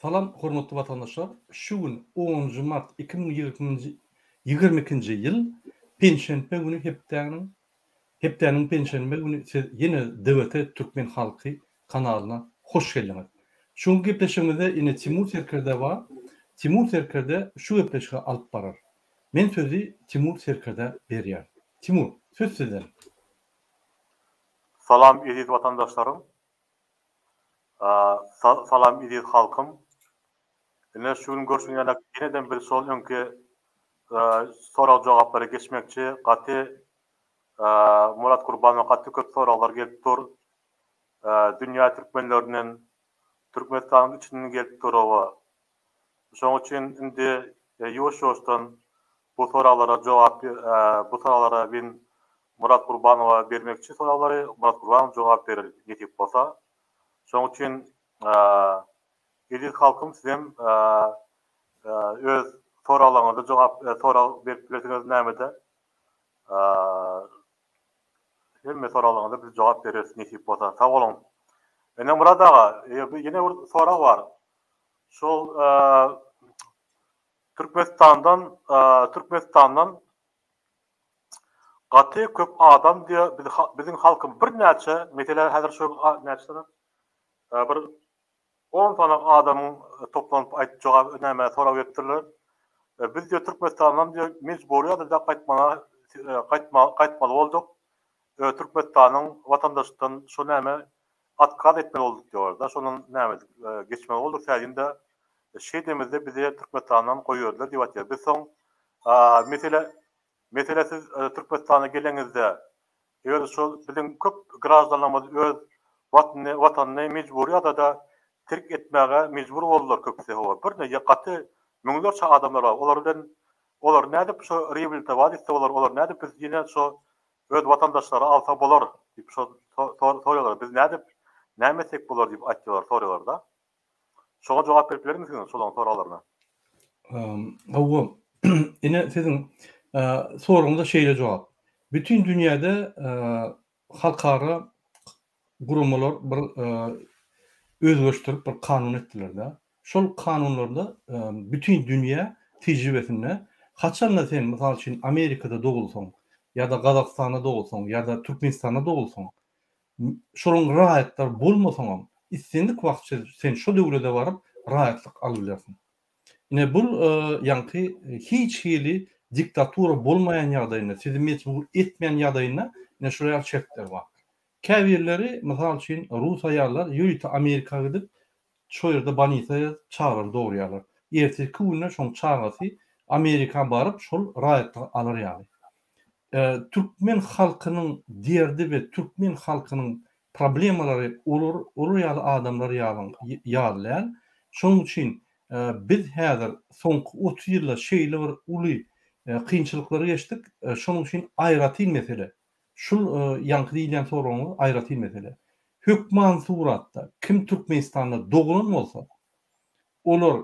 Salam hormatly watandaşlar şu gün onunjy mart 2022 nji ýyl penşenbe güni hepdäniň hepdäniň penşenbe güni siz ýene DWT Türkmen Halky kanalyna hoş geldiňiz. Şu günki gepleşigimizde ine Timur Serkerde bar. Timur Serkerde şu gepleşigi alyp barar. Men sözi Timur Serkerdä berýän. Timur söz sizden. Salam eziz watandaşlarym. Salam eziz halkym. Ine şu gün görşüň ýaly ýeneden biz şol öňki sorag jogaplara geçmekçi. Gaty Murat Gurbanowa gaty köp soraglar gelip dur. Dünýä türkmenlerinden, Türkmenistanyň içinden gelip dur oba. Şoň üçin indi ýuwaş-ýuwaşdan bu soraglara jogap bu soraglara men Myrat Gurbanowa bermekçi soraglary Myrat Gurbanow jogap berer nesip bolsa. Şoň üçin eziz halkym sizem öz soraglaryňyza jogap sorag berip bilersiňiz nämede hemme soraglaryňyza biz jogap bereris nesip bolsa. Sag boluň. Ine Myrat aga ýene bir sorag bar. Şol Türkmenistandan Türkmenistandan gaty köp adam diýe biz biziň halkym birnäçe meselä häzir şu näçe sany bir on sany adamyň toplanyp aýt jogap näme sorag beripdirler. Biz diýe Türkmenistandan diýe mejbury ýagdaýda gaýtmaga gaýtma gaýtmaly bolduk. Türkmenistanyň watandaşlykdan şo näme Otkaz etmeli bolduk diýýärler-de, şondan näme geçmeli bolduk, sägin-de şeýdemizde bizi Türkmenistandan goýberdiler diýip aýtýar. Biz soň mesele mesele siz Türkmenistana geleňizde, eger şol biziň köp graždanlarymyz öz watanyny watanyny mejbury ýagdaýda terk etmäge mejbur boldular köpüsi hawa birnäçe gaty müňlerçe adamlar bar olar bilen olary nädip şo reabilitowat etse bolar olary nädip biz ýene şo Öz watandaşlary alsa bolar diýip şo soraýarlar. Biz nädip, näme etsek bolar diýip aýtýarlar, soraýarlar-da. Şoňa jogap berip bilermisiňiz şolaryň soraglaryna? Hawa. Ine siziň soragyňyza şeýle jogap. Bütin dünýäde halkara guramalar bir özgerişdirip bir kanun etdiler-de. Şol kanunlarda bütin dünýä tejribesinde haçanda sen mysal üçin Amerikada dogulsaň ýa-da Gazagystanda dogulsaň ýa-da Türkmenistanda dogulsaň şolaryň raýatlary bolmasaňam islendik wagt sen şo döwlede baryp raýatlyk alyp bilersiň. Ine bul ýaňky hiç hili diktatura bolmaýan ýagdaýynda sizi mejbur etmeýän ýagdaýynda ine şular ýaly şertler bar. Käbirleri mysal üçin rus aýallar ýörite Amerika gidip şo ýerde bolnisa ýazyp çagalary dogurýarlar. Erteki günde şoň çagasy Amerika baryp şol raýatlygy alar ýaly. Türkmen halkynyň derdi we türkmen halkynyň problemalary olar olar ýaly adamlar ýalyň ýaly däl. Şonuň üçin biz häzir soňky 30 ýylda şeýle bir uly kynçylyklary geçdik. Şonuň üçin aýratyn mesele. Şul ýaňky diýilýän soragyňyz aýratyn mesele. Hökman suratda kim Türkmenistanda doglan bolsa, olar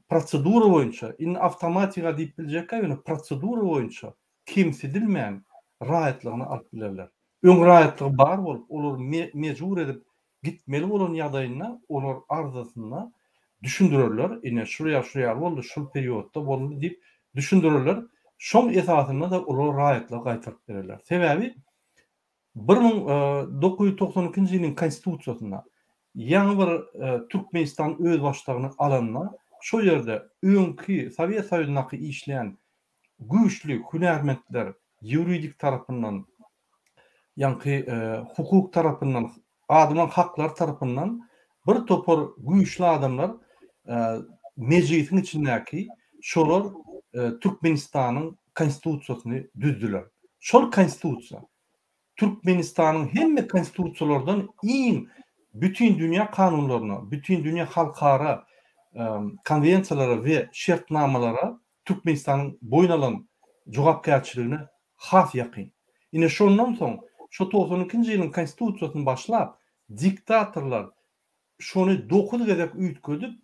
prosedura boýunça, indi awtomatika diýip biljekkä ýöne prosedura boýunça kemsidilmän raýatlygyny alyp bilerler. Öň raýatlygy bar bolup, olary mejbur edip gitmeli bolan ýagdaýynda olar arzasynda düşündirerler, ine şul ýaly şul ýaly boldy, şul periodda boldy diýip düşündirerler. Şoň esasynda-da olara raýatlygy gaýtaryp bererler. Sebäbi 1992-nji ýylyň Konstitusiýasynda ýaňy bir Türkmenistan özbaşdagyny alanda şo ýerde öňki Sowet Soýuzyndaky işleýän güýçli hünärmentler ýuridik tarapyndan ýaňky hukuk tarapyndan adamlaryň haklary tarapyndan bir topar güýçli adamlar mejlisiň içindäki şolar Türkmenistanyň Konstitusiýasyny düzdüler. Şol Konstitusiýa Türkmenistanyň hemme konstitusiýalardan iň bütin dünýä kanunlaryna, bütin dünýä halkara konwensiýalara we şertnamalara Türkmenistanyň boýun alan jogapkärçiligine has ýakyn. Ine şondan soň şo 92-nji ýylyň konstitusiýasyny başlap diktatorlar şony dokuz gezek üýtgedip,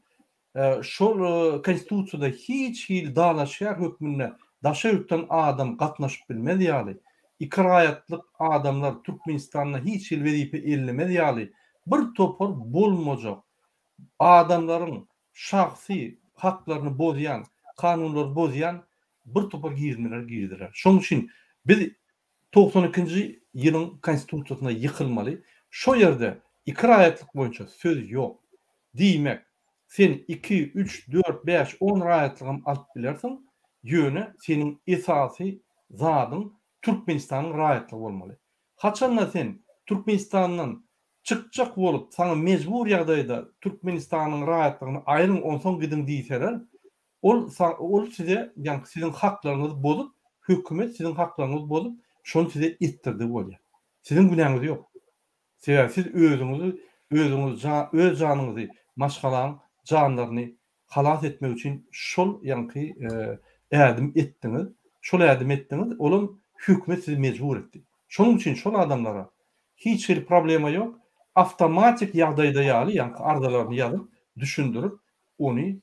şol konstitusiýada hiç hili dalaşgär hökmünde daşary ýurtdan adam gatnaşyp bilmez ýaly, iki raýatlyk adamlar Türkmenistanda hiç hili wezipe ellemez ýaly bir topar bolmajak adamlaryň. şahsy haklaryny bozýan, kanunlary bozýan bir topar girizmeler girdiler. Şonuň üçin biz 92-nji ýylyň Konstitusiýasyna ýykylmaly. Şo ýerde iki raýatlyk boýunça söz ýok. Diýmek, sen iki, üç, dört, bäş, on raýatlygam alyp bilersiň, ýöne seniň esasy zadyň Türkmenistanyň raýatlygy bolmaly. Haçanda sen Türkmenistandan çykjak bolup saňa mejbur ýagdaýda Türkmenistanyň raýatlygyny aýryň onsoň gidiň diýseler, ol ol size ýaňky siziň haklaryňyzy bozup, hökümet siziň haklaryňyzy bozup, şony size etdirdigi bolýar. Siziň günäňiz ýok. Sebäbi siz özüňizi özüňiz öz janyňyzy maşgalaň janlaryny halas etmek üçin şol ýaňky ädim etdiňiz. Şol ädim etdiňiz, olam hökümet sizi mejbur etdi. Şonuň üçin şol adamlara hiç hili problema ýok, awtomatik ýagdaýda ýaly ýaňky arzalaryny ýazyp, düşündirip, ony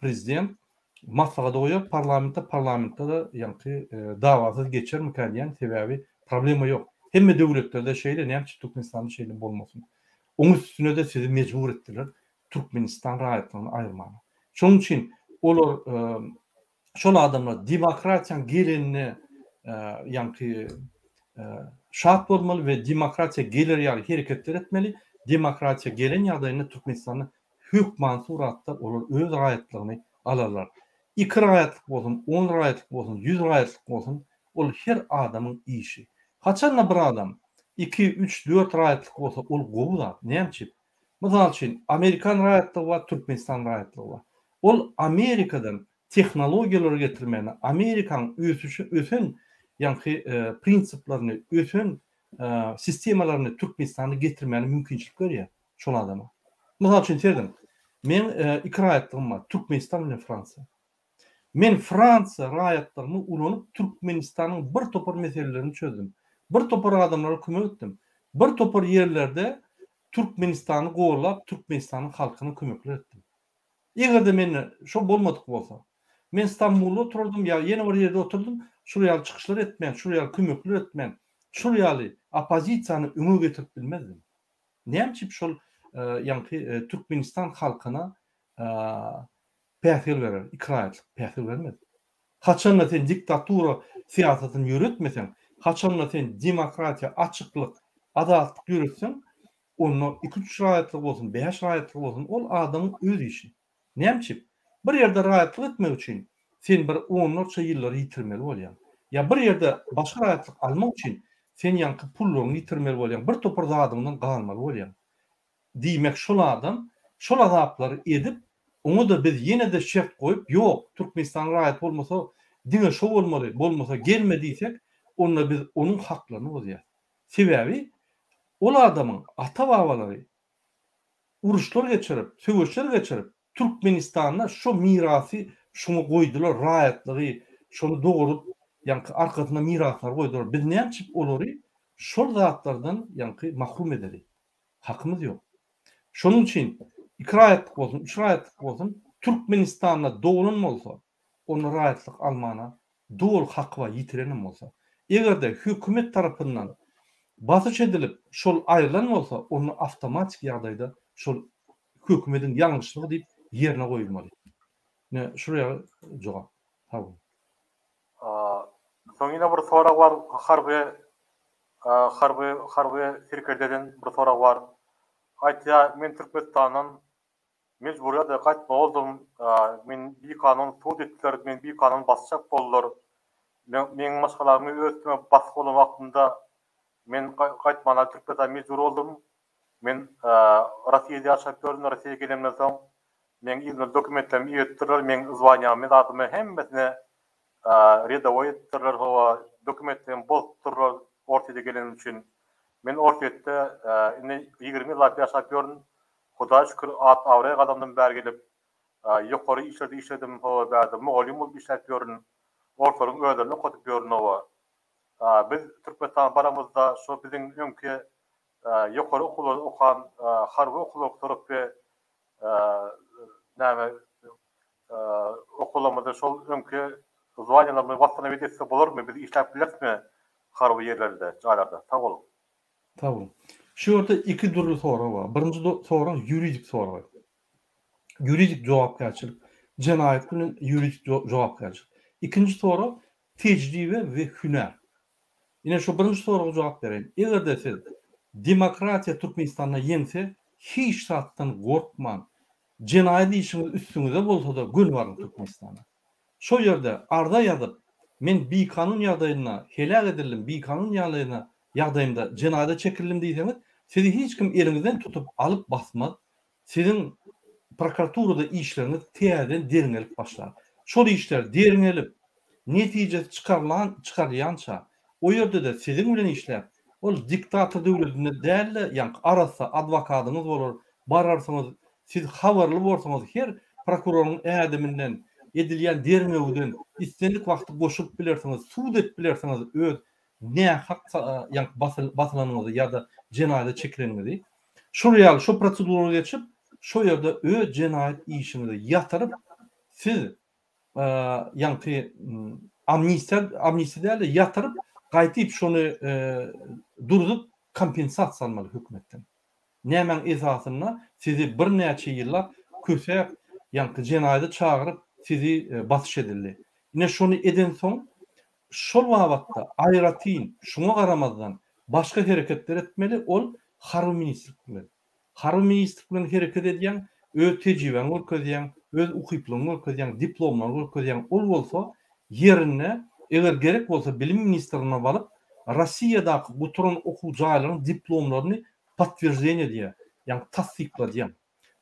prezident maslahata goýar parlamentde, parlamentde-de ýaňky dawasyz geçermikä diýýän, sebäbi problema ýok. Hemme döwletlerde şeýle, näme üçin Türkmenistanda şeýle bolmasyn? Oň üstüne-de sizi mejbur etdiler. Türkmenistan raýatlygyny aýyrmaga. Şonuň üçin olar şol adamlar demokratiýaň gelenine ýaňky şat bolmaly we demokratiýa geler ýaly hereketler etmeli. Demokratiýa gelen ýagdaýynda Türkmenistanda hökmany suratda olar öz raýatlygyny alarlar. Iki raýatlyk bolsun, on raýatlyk bolsun, ýüz raýatlyk bolsun, ol her adamyň işi. Haçanda bir adam iki, üç, dört raýatlyk bolsa ol gowy zat. Näme üçin? Mysal üçin, amerikan raýatlygy bar, Türkmenistan raýatlygy bar. Ol Amerikadan tehnologiýalary getirmäne, Amerikaň ösüşi, ösen ýaňky prinsiplerini, ösen sistemalaryny Türkmenistana getirmäne mümkinçilik berýär şol adama. Mysal üçin, serediň, meň iki raýatlygym bar, Türkmenistan bilen Fransiýa. Men Fransiýa raýatlygymy ulanyp Türkmenistanyň bir topar meselelerini çözdüm. Bir topar adamlara kömek etdim. Bir topar ýerlerde Türkmenistany gollap Türkmenistanyň halkyna kömekler etdim. Eger-de mende şo bolmadyk bolsa, men Stambulda oturardym ýa ýene bir ýerde oturdym, şul ýaly çykyşlar etmän, şul ýaly kömekler etmän, şul ýaly oppozisiýany öňe getirip bilmezdim. Näme üçin şol ýaňky Türkmenistan halkyna päsgel berer, iki raýatlyk päsgel bermez. Haçanda sen diktatura syýasatyny ýöretmeseň, haçanda sen demokratiýa, açyklyk, azatlyk ýöretseň, onda iki-üç raýatlyk bolsun, bäş raýatlyk bolsun, ol adamyň öz işi. Näme üçin? Bir ýerde raýatlyk etmek üçin sen bir onlarça ýyllary ýitirmeli bolýaň. Ýa bir ýerde başga raýatlyk almak üçin sen ýaňky pullaryňy ýitirmeli bolýaň, bir topar zadyňdan galmaly bolýaň. Diýmek şol adam şol azaplary edip, oňa-da biz ýene-de şert goýup, ýok, Türkmenistanyň raýaty bolmasa, diňe şo bolmaly, bolmasa gelme diýsek, onda biz onuň haklaryny bozýas. Sebäbi ol adamyň ata-babalary uruşlar geçirip, söweşler geçirip, Türkmenistanda şo mirasy şoňa goýdular, raýatlygy şony doguryp, ýaňky arkasynda miraslary goýdular. Biz näme üçin olary şol zatlardan ýaňky mahrum edeli? Hakymyz ýok. Şonuň üçin iki raýatlyk bolsun, üç raýatlyk bolsun, Türkmenistanda doglan bolsa, onda raýatlyk almana doly haky bar, ýitirenem bolsa. Eger-de hökümet tarapyndan basyş edilip, şol aýrylan bolsa, onda awtomatik ýagdaýda şol hökümediň ýalňyşlygy diýip ýerine goýulmaly. Ine, şul ýaly jogap. Sag boluň. Soň ýene bir sorag bar, harby Harby harby serkerdeden bir sorag bar. Aýtýar, men Türkmenistandan mejbury ýagdaýda gaýtmaly boldum. Meni bikanun sud etdiler, meni bikanun basjak boldular. Meň maşgalamy öz üstüme basgy bolan wagtynda men gaýtmana Türkmenistana mejbur boldum. Men Rossiýada ýaşap ýördüm, Rossiýa gelenimden soň meň yzymdan dokumentlerimi iberipdirler, meň zwaniýamy, zadymy hemmesini Redowoý edipdirler, hawa, dokumentlerimi bozupdyrlar Orsýete gelenim üçin. Men Orsýetde indi 20 ýyllap ýaşap ýörün. Hudaýa şükür, at-abraý gazandym bäri gelip. Ýokary işlerde işledim, hawa, bärde mugallym bolup işläp ýörün. Orslaryň özlerini okadyp ýörün, hawa. Biz Türkmenistana baramyzda şo biziň öňki ýokary okuwlarda okan, harby okuwlary gutaryp we näme okuwlarymyzy şol öňki zwaniýalarymyzy wassanowit etse bolarmy? Biz işläp bilerismi harby ýerlerde, jaýlarda? Sag boluň. Sag boluň. Şu ýerde iki dürli sorag bar. Birinji sorag ýuridik sorag. Ýuridik jogapkärçilik, jenaýat bilen ýuridik jogapkärçilik. Ikinji sorag tejribe we hünär. Ine şu birinji soraga jogap bereýin. Eger-de siz demokratiýa Türkmenistanda ýeňse, hiç zatdan gorkman, jenaýat işiňiz üstüňize bolsa-da göni baryň Türkmenistana. Şo ýerde arza ýazyp, men bikanun ýagdaýynda heläk edildim, bikanun ýagdaýynda ýagdaýymda jenaýata çekildim diýseňiz, sizi hiç kim eliňizden tutup alyp basmaz, Siziň prokuraturada işleriňiz täzeden derňelip başlar. Şol işler derňelip, netijesi çykarylan çykarylýança, o ýerde-de siziň bilen işläp, ol diktator döwletinde däl-de, ýaňky arassa adwokadyňyz bolar, bararsyňyz, siz habarly borsuňyz, her prokuroryň ädiminden, edilýän derňewden islendik wagty goşulyp bilersiňiz, sud edip bilersiňiz öz nähak ýaňky basylanyňyzy ýa-da jenaýata çekileniňizi. Şol ýaly şo prosedura geçip, şo ýerde öz jenaýat işiňizi ýatyryp, siz ýaňky amnistiýa, amnistiýa däl-de ýatyryp, gaýtyp şony durzup kompensasiýa almaly hökümetden. Nämäň esasynda sizi birnäçe ýyllap kösäp, ýaňky jenaýata çagyryp sizi basyş edildi. Ine şony edensoň Şol babatda aýratyn şuňa garamazdan başga hereketler etmeli, ol harby ministrlik bilen. Harby ministrlik bilen hereket edýäň, öz tejribäňi görkezýäň, öz ukyplygyňy görkezýäň, diplomlaryňy görkezýäň, ol bolsa ýerinde, eger gerek bolsa bilim ministrligine baryp, Rossiýadaky gutaran okuw jaýlaryň diplomlaryny podtwерждение edýär, ýagny tassykladýaň.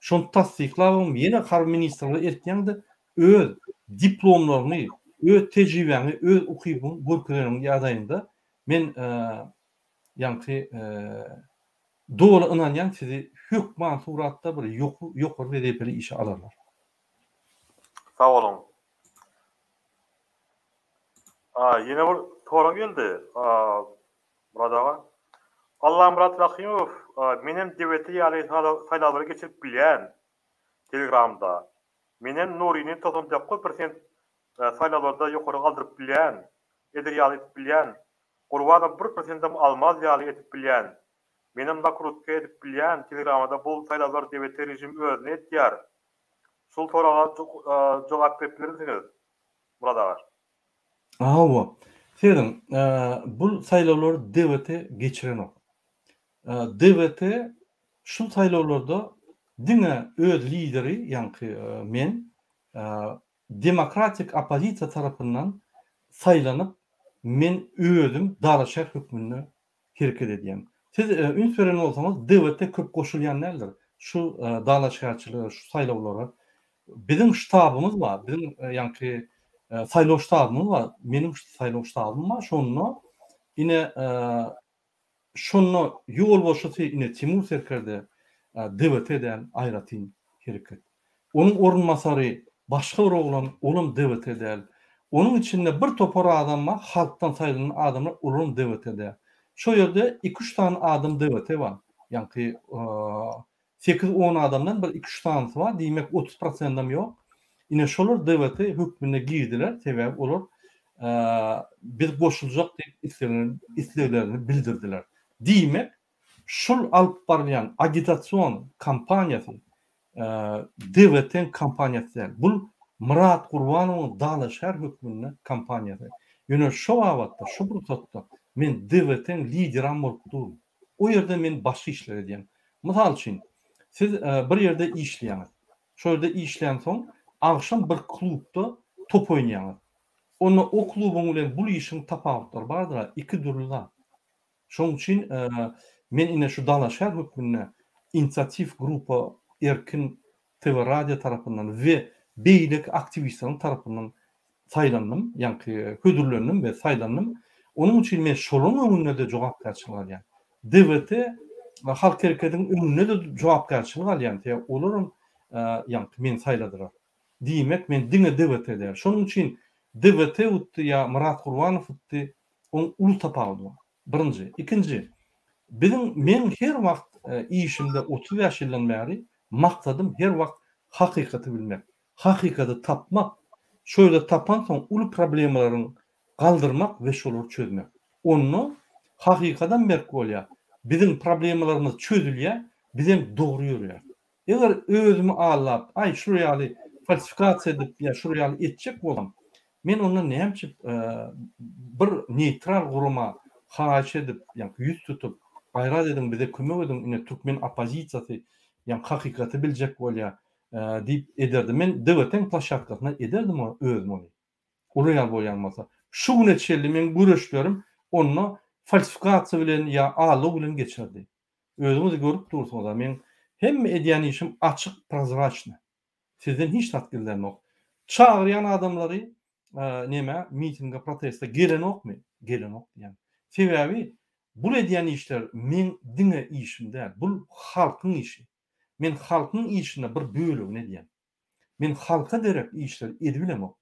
Şony tassyklabam ýene harby ministrlige eltýäň-de, öz diplomlaryňy, öz tejribäňi, öz ukybyňy görkezeniň ýagdaýynda men ýaňky doly ynanýan sizi hökman suratda bir ýokary wezipeli işe alarlar. Sag boluň. Ýene bir sorag geldi. Myrat aga. Allamyrat Rahymow menem DWT ýaly saýlawlary geçirip bilýän telegramda. Menem Nuryny 99 prosent saýlawlarda ýokary galdyryp bilýän, eder ýaly edip bilýän. Gurbanow bir prosentam almaz ýaly edip bilýän. Menem nakrutka edip bilýän telegramada bu saýlawlar DWT režim özüne etýär. Şul soraga jogap berip bilermisiňiz Myrat aga? Hawa. Serediň, bul saýlawlary DWT geçirenok. DWT şul saýlawlarda diňe öz lideri, ýaňky men, demokratik oppozisiýa tarapyndan saýlanyp, men özüm dalaşgär hökmünde hereket edýän. Siz üns beren bolsaňyz DWT köp goşulýan däldir şu dalaşgärçilige, şu saýlawlara. Biziň ştabymyz bar, biziň ýaňky saýlaw ştabymyz bar, meniň saýlaw ştabym bar, şonda ine şonda ýolbaşçysy ine Timur serkerde DWT däl aýratyn hereket. Onuň orunbasary başga bir oglan, olam DWT däl. Onuň içinde bir topar adam bar, halkdan saýlanan adamlar, olaram DWT däl. Şo ýerde iki-üç sany adam DWT bar. Ýaňky sekiz-on adamdan bir iki-üç sanysy bar, diýmek 30 prosendem ýok. Ine şolar DWT hökmünde girdiler, sebäbi olar biz goşuljak diýip isleglerini bildirdiler. Diýmek, Şul alyp barylýan agitasion kampaniýasy DWT-iň kampaniýasy däl. Bul Myrat Gurbanowyň dalaşgär hökmünde kampaniýasy. Ýöne şo babatda, şu pursatda men DWT-iň lideram bolup durun. O ýerde men başga işler edýän. Mysal üçin, siz bir ýerde işleýäňiz. Şo ýerde işlänsoň, agşam bir klubda top oýnaýaňyz. Onda o klubuň bilen bul işiň tapawutlary bardyr-a, iki dürli zat. Şonuň üçin men ine şu dalaşgär hökmünde Inisiatiw grupa Erkin TV radio tarapyndan we beýleki aktiwistleriň tarapyndan saýlandym, ýaňky hödürlendim we saýlandym. Onuň üçin men şolaryň öňünde-de jogapkärçilik alýan. DWT Halk hereketiniň öňünde-de jogapkärçilik alýan, sebäbi olaram ýaňky meni saýladylar. Diýmek, men diňe DWT däl. Şonuň üçin DWT utdy ýa Myrat Gurbanow utdy, Oň uly tapawudy bar. Birinji. Ikinji, biziň meň her wagt işimde 35 ýyldan bäri maksadym her wagt hakykaty bilmek, hakykaty tapmak, şo ýerde tapansoň uly problemalaryň galdyrmak we şolary çözmek. Onda hakykadam berk bolýar, biziň problemalarymyz çözülýär, bizem dogry ýörýäris. Eger özümi aldap, aý şular ýaly falsifikasiýa edip ýa şular ýaly etjek bolsam, men onda näme üçin bir neýtral gurama haýyş edip, ýa ýüz tutup, gaýrat ediň bize kömek ediň, ine türkmen oppozisiýasy ýa hakykaty biljek bolýar diýip ederdim. Men DWT-iň ploşadkasynda ederdim özüm ony. Olar ýaly bolýan bolsa. Şu güne çenli meň göreşlerim onda falsifikasiýa bilen ýa aldaw bilen geçerdi. Özüňiz görüp dursuňyz-a, meň hemme edýän işim açyk, prozraçny. Sizden hiç zat gizlämok. Çagyrýan adamlary nämä, mitinge, proteste gelenokmy? Gelenok diýýän. Sebäbi bul edýän işler meň diňe işim däl, bul halkyň işi. Men halkyň işine bir bölegini edýän. Men halka derek işleri edibilemok.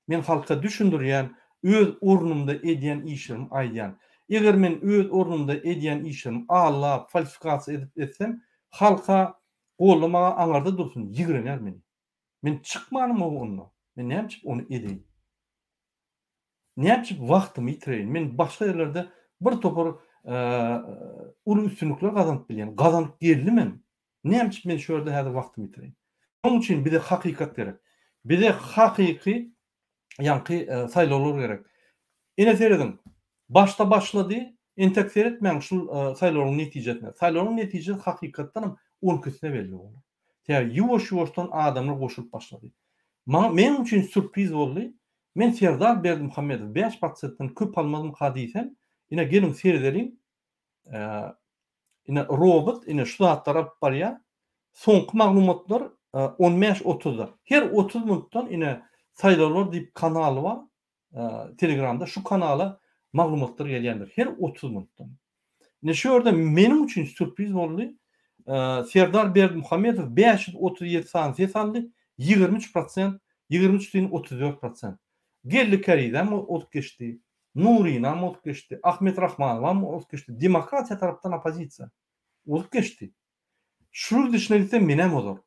Men halka düşündirýän, öz ornumda edýän işlerimi aýdýan. Eger men öz ornumda edýän işlerimi aldap, falsifikasiýa edip etsem, halka goldamaga aňarda dursun, ýigrener meni. Men çykmanym o onda. Men näme üçin ony edeýin? Näme üçin wagtymy ýitireýin? Men başga ýerlerde bir topar uly üstünlikler gazanyp bilýän, gazanyp geldimem. Näme üçin men şu ýerde häzir wagtymy ýitireýin? Şonuň üçin bize hakykat gerek. Bize hakyky ýaňky saýlawlar gerek. Ine serediň, başda başlady, entek seretmäň şul saýlawlaryň netijesine. Saýlawlaryň netijesi hakykatdan hem on ikisine belli bolar. Sebäbi ýuwaş-ýuwaşdan adamlar goşulyp başlady. Maňa meniň üçin sýurpriz boldy. Men Serdar Berdimuhamedow 5 prosentden köp almazmyka diýsem, ine geliň seredeliň. Ine robot ine şu zatlary alyp barýar. Soňky maglumatlar on bäş otuzda. Her 30 minutdan ine saýlawlar diýip kanaly bar. Telegramda şu kanala maglumatlar gelýändir. Her 30 minutdan. Ine şu ýerde meniň üçin sürpriz boldy. Serdar Berdimuhamedow 537 sany ses aldy. 23 prosent, 23 düýn 34 prosent. Geldi Kärizem ozup geçdi. Nurinam ozup geçdi, Ahmet Rahmanowam ozup geçdi. Demokratiýa tarapdan oppozisiýa ozup geçdi. Şu gidişine gitse menem ozar.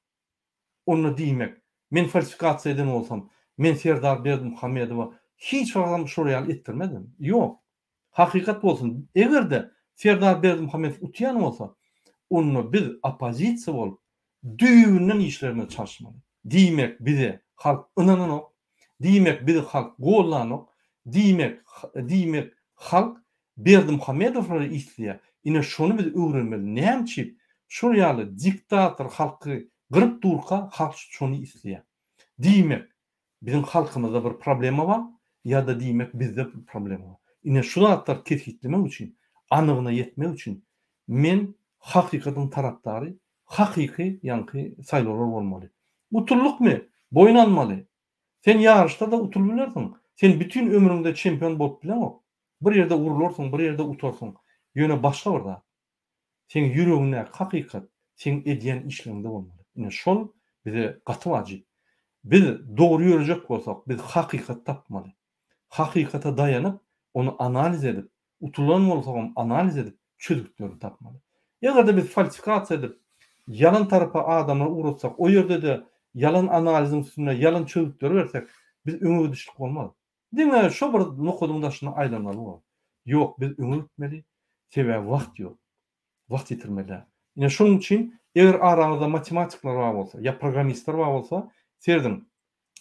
Onda diýmek, men falsifikasiýa eden bolsam, men Serdar Berdimuhamedowa hiç wagtam şol ýaly etdirmezdim. Ýok. Hakykat bolsun, eger-de Serdar Berdimuhamedow utýan bolsa, onda biz oppozisiýa bolup, düýbünden işlerimizi çalyşmaly. Diýmek, bize halk ynananok, diýmek, bizi halk gollanok, diýmek, diýmek, halk Berdimuhamedowlary isleýär. Ine, şony biz öwrenmeli. Näme üçin şol ýaly diktator halky gyryp durka halk şony isleýär? Diýmek, Biziň halkymyzda bir problema bar ýa-da diýmek bizde bir problema bar. Ine şu zatlary kesgitlemek üçin, anygyna ýetmek üçin men hakykatyň tarapdary, hakyky ýaňky saýlawlar bolmaly. Utuldykmy, boýun almaly. Sen ýaryşda-da utulyp bilersiň. Sen bütin ömrüňde çempion bolup bileňok. Bir ýerde urularsyň, bir ýerde utarsyň. Ýöne başga bir zat. Seň ýüregiňdäki hakykat seň edýän işleriňde bolmaly. Ine şol bize gaty wajyp. Biz dogry ýörejek bolsak, biz hakykat tapmaly. Hakykata daýanyp, ony analiz edip, utulan bolsagam analiz edip, çözgütlerini tapmaly. Eger-de biz falsifikasiýa edip, ýalan tarapa adamlary ugratsak, o ýerde-de ýalan analiziň üstünde ýalan çözgütleri bersek, biz öňe gidişlik bolmaz. Diňe şo bir nokadyň daşynda aýlanmaly bolar. Ýok, biz öňe gitmeli, sebäbi wagt ýok. Wagt ýitirmeli däl. Ine şonuň üçin eger araňyzda matematikler bar bolsa ýa programmistler bar bolsa, serediň,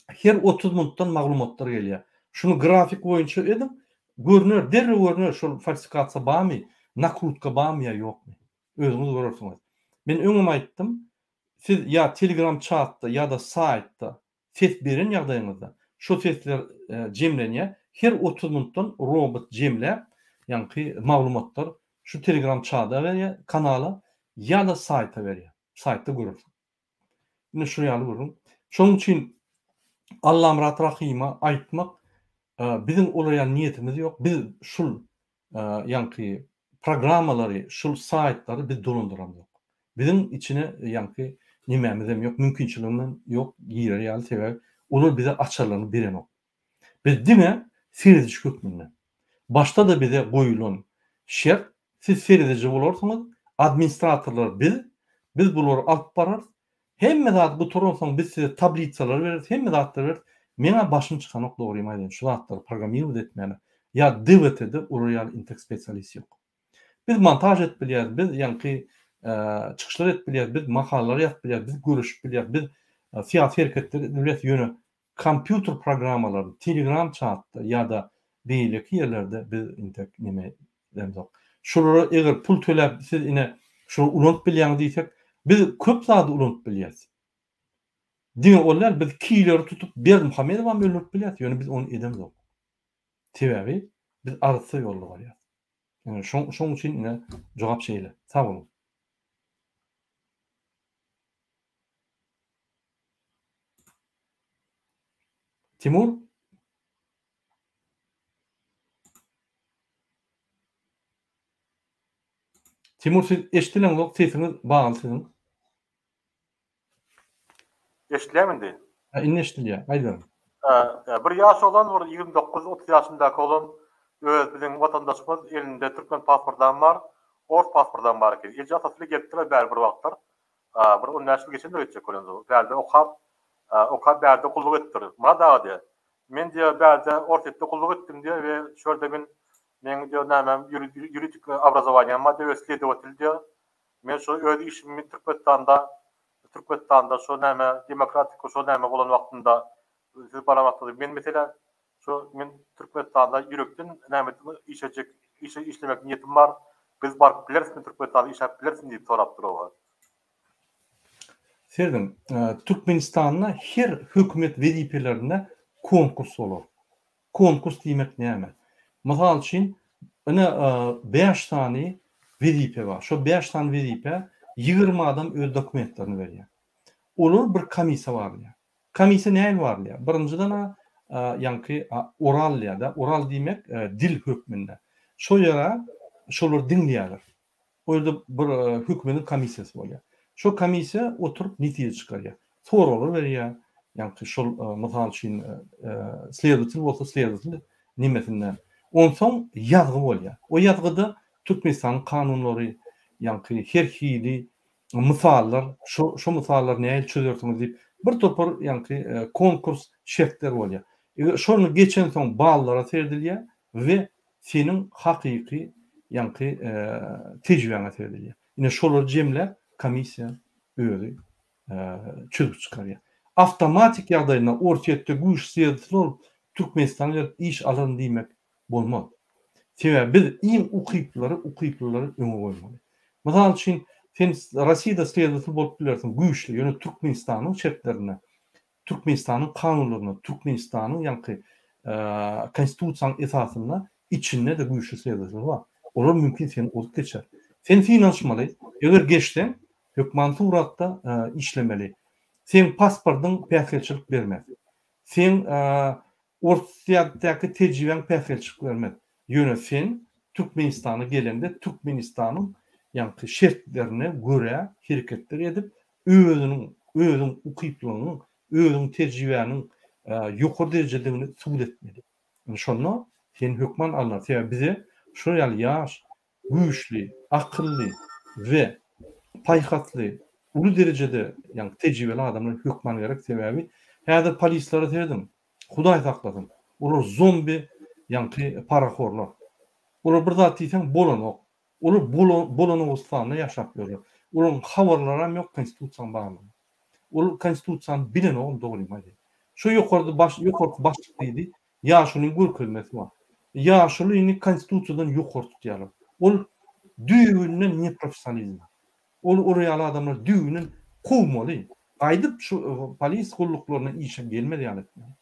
her 30 minutdan maglumatlar gelýär. Şuny grafik boýunça ediň, görner, derrew görner şol falsifikasiýa barmy, nakrutka barmy ýa ýokmy. Özüňiz görersiňiz. Men öňem aýtdym, siz ýa Telegram çatda ýa-da saýtda Ses beren ýagdaýyňyzda şo sesler jemlenýär. Her 30 minutdan robot jemläp, ýaňky maglumatlar şu telegram çada berýär, kanala ýa-da saýta berýär. Saýtda görersiň. Ine şu ýaly gürrüň. Şonuň üçin Allamyrat Rahyma aýtmak biziň olar ýaly niýetimiz ýok. Biz şul ýaňky programmalary, şul saýtlary biz dolandyramzok. Biziň içine ýaňky nemämizem ýok, mümkinçiligimem ýok girer ýaly, sebäbi olar bize açarlaryny berenok. Biz diňe serediji hökmünde. Başda-da bize goýulan şert, siz serediji bolarsyňyz, administratorlar biz, biz bulary alyp bararys, Hemme zat gutaransoň biz size tablisalary bereris, hemme zatlary bereris. Meňä başym çykanok dogrymy aýdaýyn şu zatlary programmirowat etmäne. Ýa DWT-de olar ýaly intek spesialist ýok. Biz montaž edip bilýäris, biz ýaňky çykyşlar edip bilýäris, biz makalalar ýazyp bilýäris, biz göreşip bilýäris, biz syýasy hereketler edip bilýäris, ýöne kompýuter programmalaryny Telegram çatda ýa-da beýleki ýerlerde biz intek neme edemzok. Şolara eger pul töläp siz ine şolary ulanyp bilýäňiz diýsek, biz köp zady ulanyp bilýäris. Diňe ol däl, biz kileri tutup Berdimuhamedowam öldürip bilýäris, ýöne biz ony edemzok. Sebäbi biz arassa ýolda barýarys. Ine şoň şoň üçin ine jogap şeýle. Sag boluň. Timur? Timur siz eşdileňzok sesiňiz bagly siziň. Eşidilýärmi indi? Ha indi eşidilýär. Aýdyberiň. Bir ýaş oglan bir 29 30 ýaşyndaky oglan öz biziň watandaşymyz elinde türkmen pasportam bar, ors pasportam bar eken. Eje atasy bilen gelipdirler bäri bir wagtlar. Bir 15 ýyl geçendir öýtjek bolýan. Bärde okap, okap bärde gulluk edipdir. Myrat aga diýýär. Men diýýär bärde Orsýetde gulluk etdim diýýär we şu ýerde men meň diýýär nämem ýuridik obrazowaniýam bar diýýär we sledowatel diýýär. Men şu öz işimi Türkmenistanda Türkmenistanda şu näme demokratik şo näme bolan wagtynda siz baran wagtyňyzda men meselä şu men Türkmenistanda ýürekden näme iş etjek işe işlemek niýetim bar biz baryp bilerismi Türkmenistanda işläp bilerismi diýip sorapdyr oba. Serediň, Türkmenistanda her hökümet wezipelerinde konkurs bolar. Konkurs diýmek näme? Mysal üçin, ine bäş sany wezipe bar. Şo bäş sany wezipä 20 adam öz dokumentlerini berýär. Olar bir komissiýa barylýar. Komissiýa nähili barylýar? Birinjiden-ä ýaňky oral diýýär-de, oral diýmek dil hökmünde. Şo ýere şolar diňleýärler. O ýerde bir hökümediň komissiýasy bolýar. Şo komissiýa oturyp netije çykarýar. Soraglar berýär. Ýaňky şol mysal üçin sledowatel bolsa sledowatel nemesinden. Onsoň ýazgy bolýar. O ýazgyda Türkmenistanyň kanunlary, ýaňky her hili mysallar, şo şo mysallary nähili çözersiňiz diýip bir topar ýaňky konkurs şertler bolýar. Eger şony geçensoň ballara seredilýär we seniň hakyky ýaňky tejribäňe seredilýär. Ine şolary jemläp komissiýa özi çözgüt çykarýar. Awtomatik ýagdaýynda Orsýetde güýç syýasaty bolup Türkmenistana gelip iş alaryn diýmek bolmaz. Sebäbi biz iň ukyplylary ukyplylary öňe goýmaly. Mysal üçin sen Rossiýada sledowatel bolup bilersiň güýçli ýöne Türkmenistanyň şertlerinde Türkmenistanyň kanunlaryna, Türkmenistanyň ýaňky Konstitusiýanyň esasynda içinde-de güýçli sledowatel bar. Olar mümkin seni ozup geçer. Sen synanyşmaly. Eger geçseň, hökman suratda işlemeli. Seň pasportyň päsgelçilik bermez. Seň Orsýetdäki tejribäň päsgelçilik bermez. Ýöne sen Türkmenistana geleňde Türkmenistanyň ýaňky şertlerine görä hereketler edip, özüniň, özüň ukyplygyňyň, özüň tejribäniň ýokary derejedigini subut etmeli. Indi şonda sen hökman alnar. Sebäbi bize şol ýaly ýaş, güýçli, akylly we paýhasly, uly derejede ýagny tejribeli adamlar hökman gerek. Sebäbi häzir polislere serediň, Hudaý saklasyn, olar zombi ýaňky parahorlar. Olar bir zat diýseň bolanok. Olar bolanogystanda ýaşap ýörler. Olaryň habarlaram ýok konstitusiýanyň barlygyna. Ol konstitusiýany bilenogam dogrymy aýdaýyn. Şo ýokarda baş ýokarky başlyk diýdi, ýaşulyň görkezmesi bar. Ýaşulyny konstitusiýadan ýokary tutýarlar. Ol düýbünden neprofessionalizm. Ol ol ýaly adamlary düýbünden kowmaly. Gaýdyp şu polis gulluklaryna işe gelmez ýaly etmeli.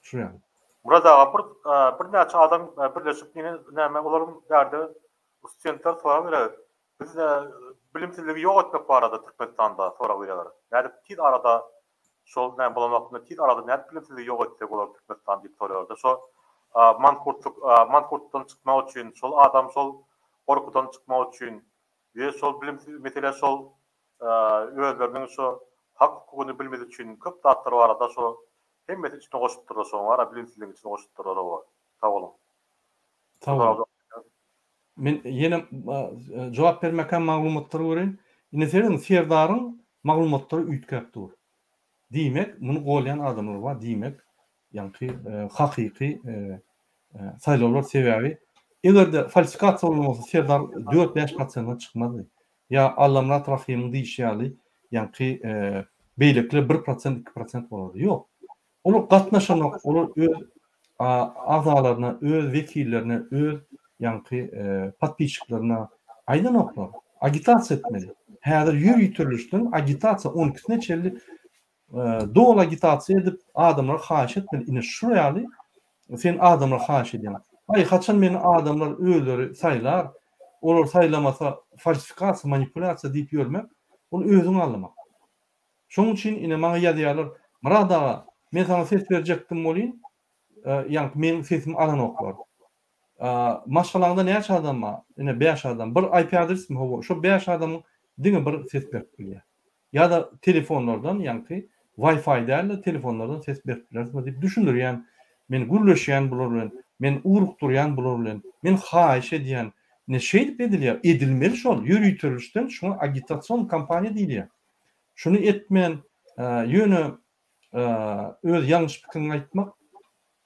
Şu ýaly. Myrat aga bir birnäçe adam birleşip ýene näme olaryň bärde studentler sorag berýär. Biz bilimsizligi ýok etmek barada Türkmenistanda sorag berýärler. Nädip tiz arada şol näme bolan wagtynda tiz arada nädip bilimsizligi ýok etsek bolar Türkmenistan diýip soraýarlar. Şo mankurtlyk mankurtdan çykmak üçin şol adam şol gorkudan çykmak üçin we şol bilimsiz mesele şol özleriniň şo hak hukugyny bilmesi üçin köp zatlar barada şo hemmesi içine goşupdyrlar şoň bara bilimsizligiň içine goşupdyrlar oba. Sag boluň. Sag boluň. Men ýene jogap bermekän maglumatlary göreýin. Indi serediň Serdaryň maglumatlary üýtgäp dur. Diýmek, muny golýan adamlar bar, diýmek, ýaňky hakyky saýlawlar sebäbi eger-de falsifikasiýa bolan bolsa Serdar 4-5 prosentden çykmazdy. Ýa Allamyrat Rahymyň diýşi ýaly, ýaňky beýlekiler 1%, 2% bolardy. Ýok. Olar gatnaşanok, olar öz agzalaryna, öz wekillerine, öz ýaňky podpisçiklerine aýdanoklar. Agitasiýa etmeli. Häzir ýöriteleşden agitasiýa on ikisine çenli doly agitasiýa edip adamlara haýyş etmeli. Ine şu ýaly sen adamlara haýyş edýäň. Aý haçan meni adamlar özleri saýlar, olar saýlamasa falsifikasiýa, manipulýasiýa diýip ýörmek, ol özüňi aldamak. Şonuň üçin ine maňa ýazýarlar, Myrat aga, men saňa ses berjekdim welin, ýaňky meň sesimi alanoklar. Maşgalaňda näçe adam bar? Ine bäş adam. Bir IP adresmi? Hawa, şo bäş adamyň diňe bir ses berip bilýär. Ýa-da telefonlardan, ýaňky Wi-Fi däl-de telefonlardan ses berip bilersiňiz diýip düşündirýän. Men gürleşýän bular bilen, men ugrukdyrýan bular bilen, men haýyş edýän. Ine şeýdip edilýär. Edilmeli şol. Ýöriteleşden şuňa agitasion kampaniýa diýilýär. Şuny etmän, ýöne öz ýalňyş pikiriňi aýtmak,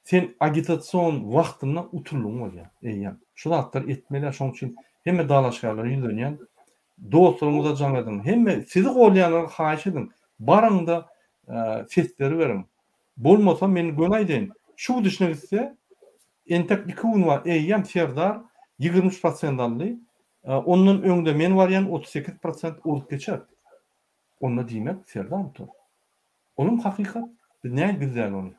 sen agitasion wagtynda utuldyň bolýar eýýäm. Şu zatlary etmeli, şonuň üçin hemme dalaşgärlere ýüzlenýän, dostlaryňyza jaň ediň, hemme sizi golýanlara haýyş ediň, baryň-da sesleri beriň. Bolmasa men göni aýdaýyn, şu gidişine gitse, entek iki gün bar, eýýäm Serdar 23 prosent aldy, Ondan öňde men barýan 38 prosent ozup geçer. Onda diýmek Serdar utar. Olam hakykat. Biz nädip gizläli ony?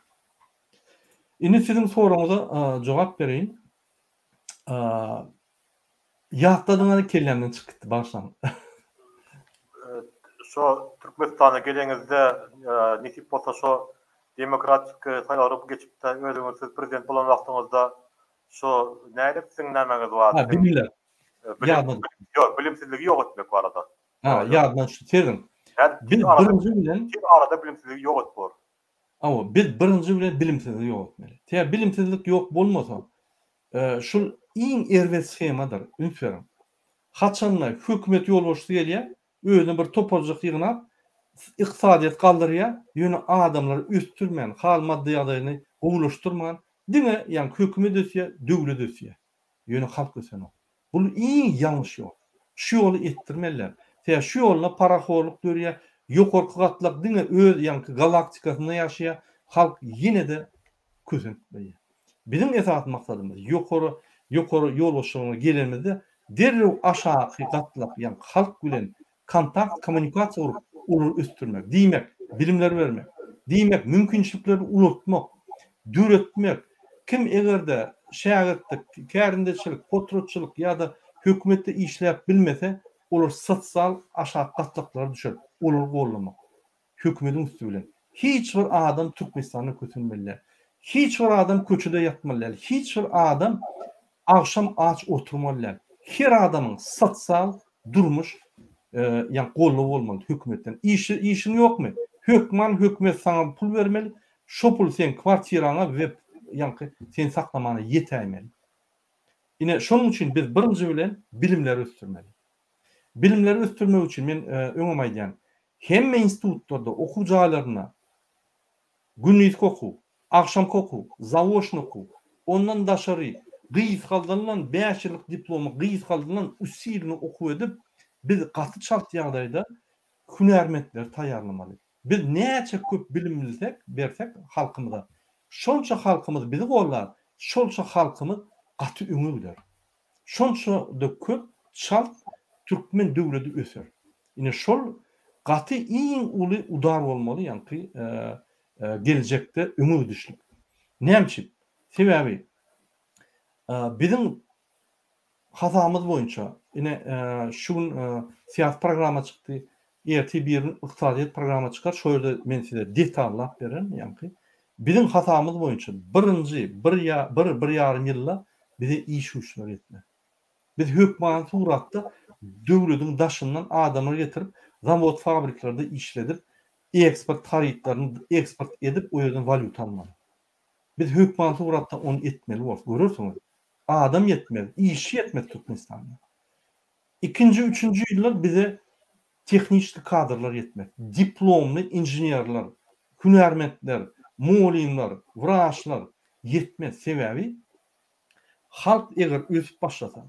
Indi siziň soragyňyza jogap bereýin. Ýatladyňyz kellämden çykyp gitdi bagyşlaň. Şo Türkmenistana geleňizde nesip bolsa şo demokratik saýlawlary geçipde özüňiz siz prezident bolan wagtyňyzda Şo nädip siziň nämäňiz bar? Ha, bilimler. Ýadyma Ýok, bilimsizligi ýok etmek barada. Ha, ýadyma düşdi. Sezin. Biz birinji bilen Tiz arada bilimsizligi ýok edip bor. Hawa, biz birinji bilen bilimsizligi ýok etmeli. Sebäbi bilimsizlik ýok bolmasa, şul iň erbet shemadyr, üns beriň. Haçanda hökümet ýolbaşçysy gelýär, özüne bir toparjyk ýygnap, ykdysadyýet galdyrýar, ýöne adamlary ösdürmän, hal-maddy ýagdaýyny gowulaşdyrman, Diňe ýaňky hökümet ösýär, döwlet ösýär. Ýöne halk ösenok. Bul iň ýalňyş ýol. Şu ýoly etdirmeliler. Sebäbi şu ýolda parahorluk dörýär, ýokarky gatlak diňe öz ýaňky galaktikasynda ýaşaýar, halk ýene-de kösenip bilýär. Biziň esasy maksadymyz ýokary ýokary ýolbaşçylygyna gelenimizde derrew aşaky gatlak ýaňky halk bilen kontakt, kommunikasiýa gurup, olary ösdürmek. Diýmek, bilimleri bermek. Diýmek, mümkinçilikleri ulaltmak, döretmek. Kim eger-de şägirtlik, kärendeçilik, potratçylyk ýa-da hökümetde işläp bilmese, olar sosial aşak gatlaklara düşer, olary gollamak. Hökümediň üsti bilen. Hiç bir adam Türkmenistanda kösenmeli däl. Hiç bir adam köçede ýatmaly däl. Hiç bir adam agşam aç oturmaly däl. Her adamyň sosial, durmuş ýa goldawy bolmaly hökümetden. Işi işiň ýokmy? Hökman hökümet saňa pul bermeli. Şo pul seň kwartiraňa we ýaňky seni saklamana ýetäýmeli. Ine şonuň üçin biz birinji bilen bilimleri ösdürmeli. Bilimleri ösdürmek üçin men öňem aýdýan, hemme institutlarda, okuw jaýlarynda gündizki okuw, agşamky okuw, zaoçny okuw, ondan daşary gysgaldylan bäş ýyllyk diplomy gysgaldylan usilny okuw edip, biz gaty çalt ýagdaýda hünärmentleri taýýarlamaly. Biz näçe köp bilim bilsek, bersek halkymyza, şonça halkymyz bizi gollar, şolça halkymyz gaty öňe gider. Şonça-da köp çalt türkmen döwledi öser. Ine şol gaty iň uly udar bolmaly ýaňky geljekde öňe gidişlik. Näme üçin? Sebäbi biziň hasabymyz boýunça ine şu gün syýasy programma çykdy, ertir bir gün ykdysadyýet programma çykar, şo ýerde men size detallap bererin ýaňky. Biziň hasabymyz boýunça birinji bir ýa bir, bir ýarym ýylda bize iş güýçleri ýetmez. Biz hökmany suratda döwlediň daşyndan adamlar getirip, zawod-fabriklerde işledip, eksport harytlaryny eksport edip, o ýerden walýuta almaly. Biz hökmany suratda ony etmeli borus. Görersiňiz. Adam ýetmez, işçi ýetmez Türkmenistanda. Ikinji, üçünji ýyllar bize tehniçki kadrlar ýetmez. Diplomly inženerler, hünärmentler, mugallymlar, wraçlar ýetmez. Sebäbi halk eger ösüp başlasa,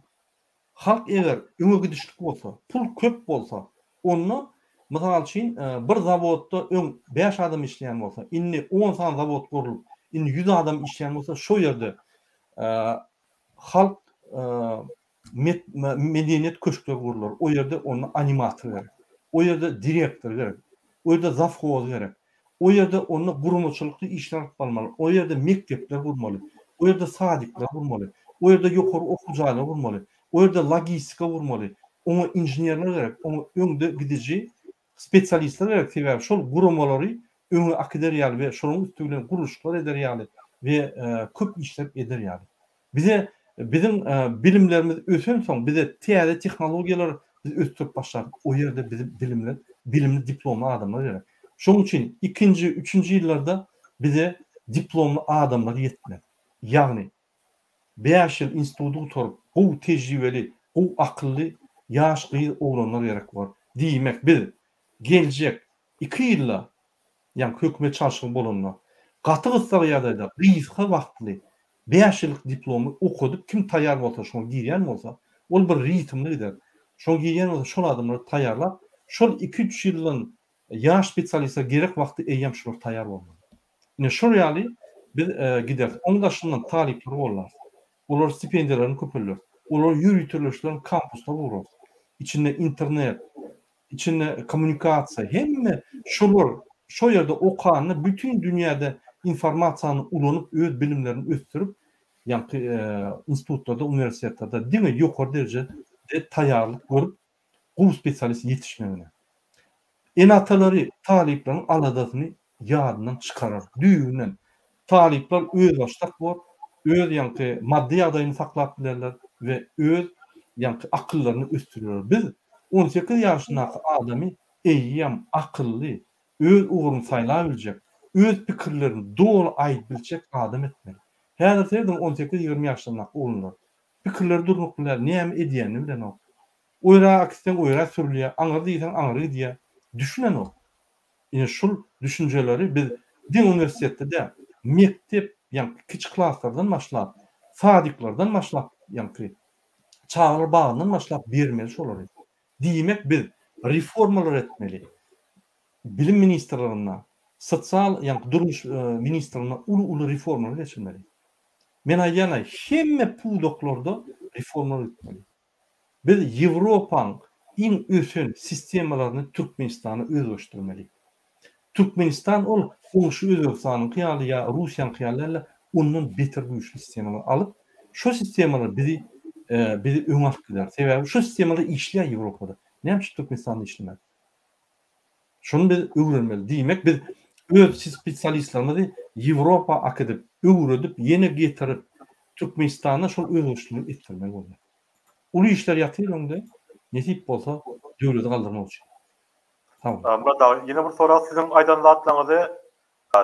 Halk eger öňe gidişlik bolsa, pul köp bolsa, onda, mysal üçin, bir zawodda öň bäş adam işleýän bolsa, indi on sany zawod gurlup, indi ýüz adam işleýän bolsa, şo ýerde halk medeniýet köşkleri gurlar. O ýerde onda animator gerek. O ýerde direktor gerek. O ýerde zawhoz gerek. O ýerde onda guramaçylykly işler alyp barmaly. O ýerde mekdepler gurmaly. O ýerde sadikler gurmaly. O ýerde ýokary okuw jaýlary gurmaly. O ýerde logistika gurmaly. Oňa inženerler gerek. Oňa öňde gidiji spesialistler gerek. Sebäbi şol guramalary öňe akider ýaly we şolaryň üsti bilen gurluşyklar eder ýaly we köp işler eder ýaly. Bize biziň bilimlerimiz ösensoň bize täze tehnologiýalar biz ösdürip başladyk. O ýerde bizi bilimli bilimli diplomly adamlar gerek. Şonuň üçin ikinji, üçünji ýyllarda bize diplomly adamlar ýetmez. Ýagny bäş ýyl instituty gutaryp gowy tejribeli, gowy akylly ýaş gyz oglanlar gerek bolar. Diýmek biz geljek iki ýylda ýaňky hökümet çalşygy bolanda, gaty gyssag ýagdaýda gysga wagtly bäş ýyllyk diplomy okadyp kim taýýar bolsa şoňa girýän bolsa, ol bir ritmli gider. Şoňa girýän bolsa şol adamlary taýýarlap, şol iki-üç ýyldan ýaş spesialistler gerek wagty eýýäm şular taýýar bolmaly. Ine şol ýaly biz gideris. Oň daşyndan talyplary gollarys. Olar stipendiýalaryny köpelderis. Olar ýöriteleşdirilen kampuslar gurarys. Içinde internet, içinde kommunikasiýa, hemme şolar şo ýerde okanda bütin dünýäde informasiýany ulanyp öz bilimlerini ösdürip ýaňky institutlarda, uniwersitetlerde diňe ýokary derejede taýýarlyk görüp gowy spesialist ýetişmegine. Ene-atalary talyplaryň aladasyny ýadyndan çykarar. Düýbünden. Talyplar özbaşdak bolup, öz ýaňky maddy ýagdaýyny saklap bilerler we öz ýaňky akyllaryny ösdürerler. Biz 18 ýaşyndaky adamy eýýäm akylly, öz ugruny saýlap biljek, öz pikirlerini doly aýdyp biljek adam etmeli. Häzir serediň 18-20 ýaşlaryndaky oglanlar. Pikirleri durnukly däl, näme edýänini bilenok. Oýra äkitseň oýra sürülýär, aňyr diýseň aňry gidýär. Düşünenok. Ine şul düşünjeleri biz diňe uniwersitetde däl, mekdep, ýaňky kiçi klaslardan başlap, sadiklerden başlap, ýaňky çagalar bagyndan başlap bermeli şolary. Diýmek biz reformalar etmeli. Bilim ministrliginde, sosial, ýaňky durmuş ministrliginde uly-uly reformalar geçirmeli. Men aýdýan-aý, hemme pudaklarda reformalar etmeli. Biz Ýewropaň iň ösen sistemalaryny Türkmenistana özleşdirmeli. Türkmenistan ol goňşy Özbegistanyňky ýaly ýa Russiýaňky ýaly däl-de, ondan beter güýçli sistemalary alyp, şo sistemalar bizi bizi öňe alyp gider. Sebäbi şo sistemalar işleýär Ýewropada. Näme üçin Türkmenistanda işlemez? Şony biz öwrenmeli. Diýmek, biz öz spesialistlerimizi Ýewropa akidip, öwredip, ýene getirip, Türkmenistanda şol özgerişligi etdirmeli bolýar. Uly işler ýatyr öňde, nesip bolsa, döwleti galdyrmak üçin. Sag boluň. Myrat aga, ýene bir sorag, siziň aýdan zatlaryňyzy,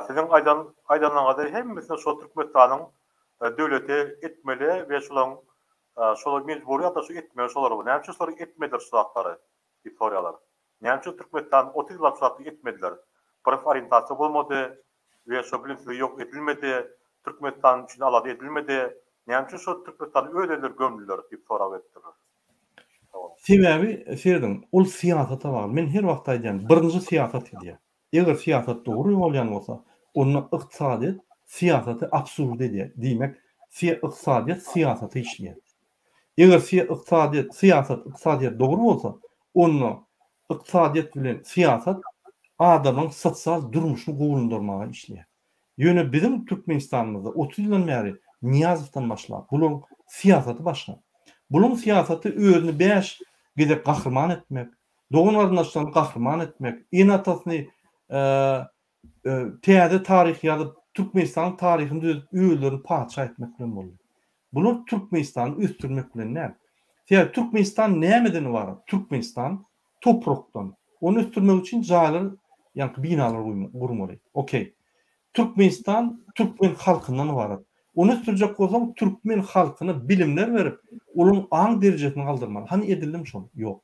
siziň aýdan aýdanlaryňyzy hemmesini şol Türkmenistanyň döwleti etmeli we şolaryň şolar mejbury ýagdaýda şu etmeli şolary. Näme üçin şolar etmediler şu zatlary diýip soraýarlar. Näme üçin Türkmenistan 30 ýyllap şu zatly etmediler? Proforientasiýa bolmady we şo bilimsizlik ýok edilmedi. Türkmenistan üçin alada edilmedi. Näme üçin şo Türkmenistany öz elleri gömdüler diýip sorag beripdirler. Sebäbi serediň, ol syýasata bagly. Men her wagt aýdýan, birinji syýasat gidýär. Eger syýasat dogry bolýan bolsa, onda ykdysadyýet syýasaty absurd edýär. Diýmek, ykdysadyýet syýasata işleýär. Eger ykdysadyýet, syýasat, ykdysadyýet dogry bolsa, onda ykdysadyýet bilen syýasat adamyň sosial durmuşyny gowulandyrmaga işleýär. Ýöne biziň Türkmenistanymyzda 30 ýyldan bäri Nyýazowdan başlap, bularyň syýasaty başga. Bularyň syýasaty özüni bäş gezek gahryman etmek, dogan-garyndaşlaryny gahryman etmek, ene-atasyny täze taryh ýazyp, Türkmenistanyň taryhyny düzedip, özlerini patyşa etmek bilen boldy. Bular Türkmenistany ösdürmek bilen däl. Sebäbi Türkmenistan nämeden ybarat? Türkmenistan toprakdan. Ony ösdürmek üçin jaýlar, ýaňky binalar gurmaly. Okey. Türkmenistan türkmen halkyndan ybarat. Ony ösdürjek bolsaň, türkmen halkyna bilimler berip, olaryň aň derejesini galdyrmaly. Hany edildimi şol? Ýok.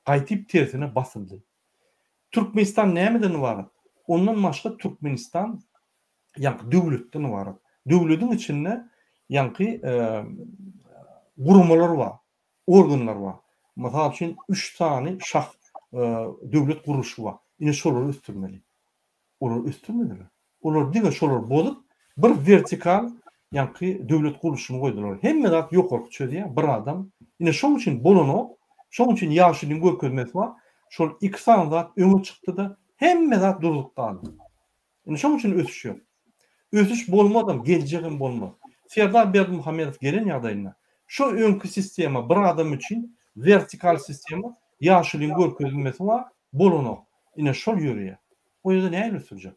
Gaýtyp tersine basyldy. Türkmenistan nämeden ybarat? Ondan başga Türkmenistan ýaňky döwletden ybarat. Döwlediň içinde ýaňky guramalar bar. Organlar bar. Mysal üçin, üç sany şah döwlet gurluşy bar. Ine şolary ösdürmeli. Olary ösdürmediler. Olar diňe şolary bozup, bir wertikal ýaňky döwlet gurluşyny goýdular. Hemme zat ýokarky çözýär, bir adam. Ine şoň üçin bolanok. Şoň üçin Ýagşynyň görkezmesi bar. Şol iki sany zat öňe çykdy-da, hemme zat durzup galdy. Indi şoň üçin ösüş ýok. Ösüş bolmazam, geljegem bolmaz. Serdar Berdimuhamedow gelen ýagdaýynda şo öňki sistema bir adam üçin wertikal sistema ýaşulyň görkezilmesi bar, bolanok. Ine şol ýöreýär. O ýerde nähili ösdürjek?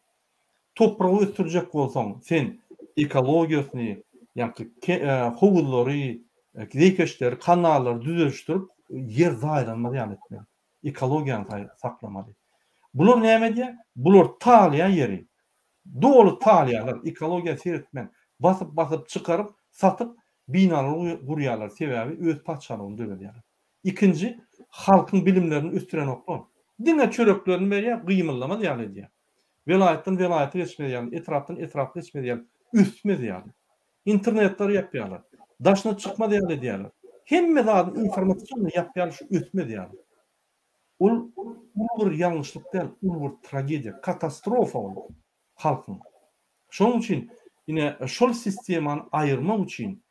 Topragy ösdürjek bolsaň sen ekologiýasyny, ýaňky howuzlary, zeýkeşleri, kanallary düzelişdirip ýer zaýalanmaz ýaly etmeli. Ekologiýany saklamaly. Bular näme edýär? Bular talaýar ýeri. Doly talaýarlar, ekologiýa seretmän, basyp-basyp çykaryp, satyp, binalar gurýarlar, sebäbi öz patyşalygyny döredýärler. Ikinji, halkyň bilimlerini ösdürenoklar. Diňe çöreklerini berýär, gymyldamaz ýaly edýär. Welaýatdan welaýata geçmez ýaly, etrapdan etrapa geçmez ýaly, ösmez ýaly. Internetleri ýapýarlar. Daşyna çykmaz ýaly edýärler. Hemme zady informasionny ýapýarlar şu ösmez ýaly. Ol uly bir ýalňyşlyk däl, uly bir tragediýa, katastrofa ol halkyň. Şonuň üçin ine şol sistemany aýyrmak üçin,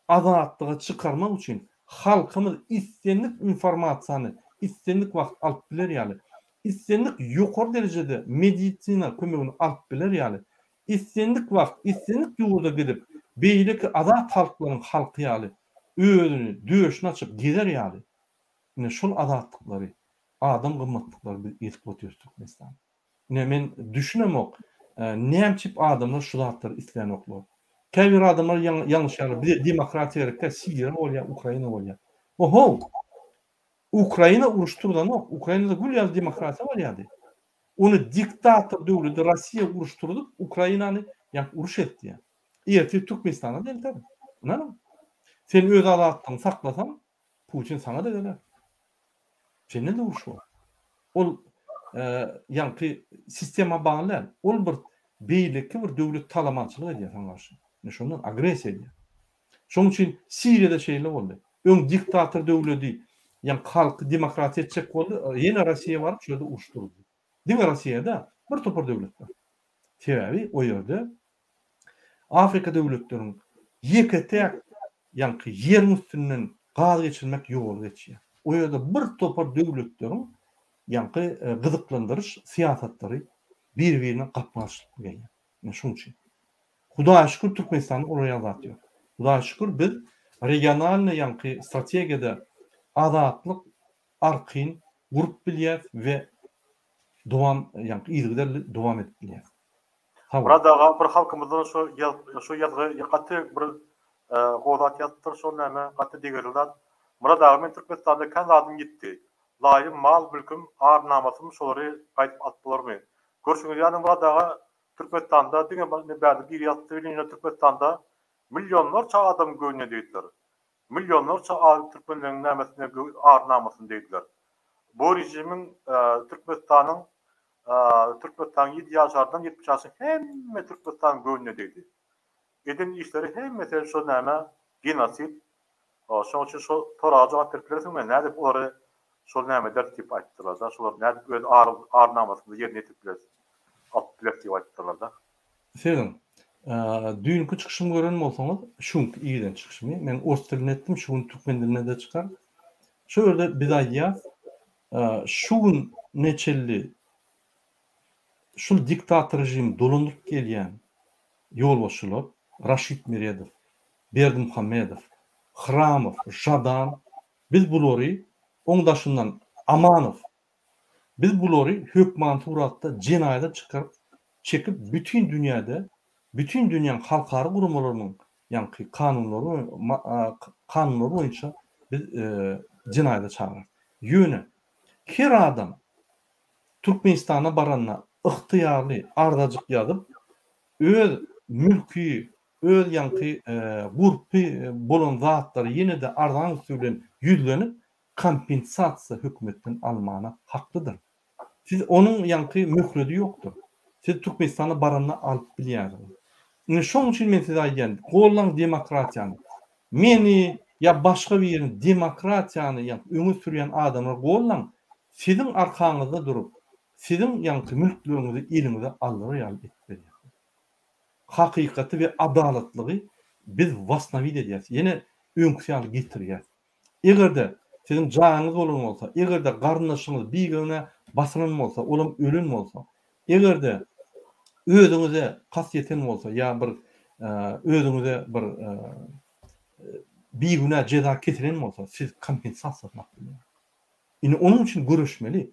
azatlyga çykarmak üçin halkymyz islendik informasiýany islendik wagt alyp biler ýaly, islendik ýokary derejede medisina kömegini alyp biler ýaly, Islendik wagt, islendik ýurda gidip, beýleki azat halklaryň halky ýaly özüni döşüni açyp gezer ýaly, ine şol azatlyklary, adam gymmatlyklary biz eltip otyrys Türkmenistana. Ine men düşünemok, nämçip adamlar şu zatlary islänoklar. Käbir adamlar ýalňyşýarlar, bize demokratiýa gerek däl, Siriýa bolýar, Ukraina bolýar. Ohow! Ukraina uruş turzanok, Ukrainada gül ýaly demokratiýa bolýardy. Ony diktator döwleti Rossiýa uruş turzup Ukrainany ýa uruş etdi. Ertir Türkmenistana da elter. Ynanyň. Sen öz azatlygyňy saklasaň Putin saňa-da geler. Senden-de uruş bolar. Ol ýaňky sistema bagly däl. Ol bir beýleki bir döwlet talamançylyk edýär saňa garşy. Ine şondan agressiýa edýär. Şonuň üçin Siriýada şeýle boldy. Öň diktator döwledi, ýaňky halky demokratiýa etjek boldy, ýene Rossiýa baryp şu ýerde uruş turuzdy. Diňe Rossiýa däl, bir topar döwlet bar. Sebäbi o ýerde Afrika döwletleriniň ýeke-täk ýaňky ýeriň üstünden gaz geçirmek ýoly geçýär. O ýerde bir topar döwletleriň ýaňky gyzyklandyryş syýasatlary bir-birine gapma-garşylykly gelýär. Ine şoň üçin. Hudaýa şükür Türkmenistanda olar ýaly zat ýok. Hudaýa şükür biz regionalnyý ýaňky strategiýada azatlyk arkaýyn gurup bilýäs we dowam ýaňky yzygiderli dowam edip bilýäs. Sag boluň. Myrat aga bir halkymyzdan şu şu ýazgy gaty bir gowy zat ýazypdyr şol näme gaty degerli zat. Myrat aga men Türkmenistanda kän zadym ýitdi. Laýym mal mülküm ar namasym şolary gaýdyp alyp bolarmy. Görşüňiz ýaly Myrat aga Türkmenistanda diňe bir bärde biri ýazypdy welin ýöne Türkmenistanda millionlarça adamyň göwnüne degdiler. Millionlarça adam türkmenleriň nämesine ar namysyna degdiler. Bu režimiň Türkmenistanyň Türkmenistanyň ýedi ýaşardan 70 ýaşyň hemme Türkmenistanyň göwnüne degdi. Eden işleri hemmesi şo näme genosid Şonuň üçin şo soraga jogap berip bilersiňmi? Nädip olary şol näme ederis diýip aýtdylar-da, şolar nädip öz ar-namysymyzy ýerine ýetirip bileris, alyp bileris diýip aýtdylar-da. Sezin, düýnki çykyşymy gören bolsaňyz, şu günki irden çykyşymy, men ors dilinde etdim, şu gün türkmen dilinde-de çykar. Şo ýerde biz aýdýas, şu güne çenli şul diktator režimi dolandyryp gelýän ýolbaşçylar Raşid Meredow, Berdimuhamedow, Hramow, Žadan, biz bulary oň daşyndan Amanow, biz bulary hökmany suratda jenaýata çykaryp, çekip bütin dünýäde, bütin dünýäň halkara guramalarynyň ýaňky kanunlary kanunlary boýunça biz jenaýata çagyrarys. Ýöne her adam Türkmenistana baranda ygtyýarly arzajyk ýazyp, öz mülki, öz ýaňky gurpy bolan zatlary ýene-de arzaň üsti bilen ýüzlenip, kompensasiýa hökümetden almana haklydyr. Siz onuň ýaňky möhledi ýokdur. Siz Türkmenistana baranda alyp bilýärsiňiz. Ine şoň üçin men size aýdýan, gollaň demokratiýany. Meni. Ýa başga birini demokratiýany ýa öňe sürýän adamlary gollaň, siziň arkaňyzda durup, siziň ýaňky mülkleriňizi eliňize aldyrar ýaly edip berýär. Hakykaty we adalatlygy biz wasnawit edýäs, ýene öňküsi ýaly getirýäs. Eger-de siziň jaýyňyz bolan bolsa, eger-de garyndaşyňyz bigünä basylan bolsa, olam ölen bolsa, eger-de özüňize kast ýeten bolsa ýa bir özüňize bir bigünä jeza kesilen bolsa, siz kompensasiýasyny alyp bilýäňiz. Indi onuň üçin göreşmeli.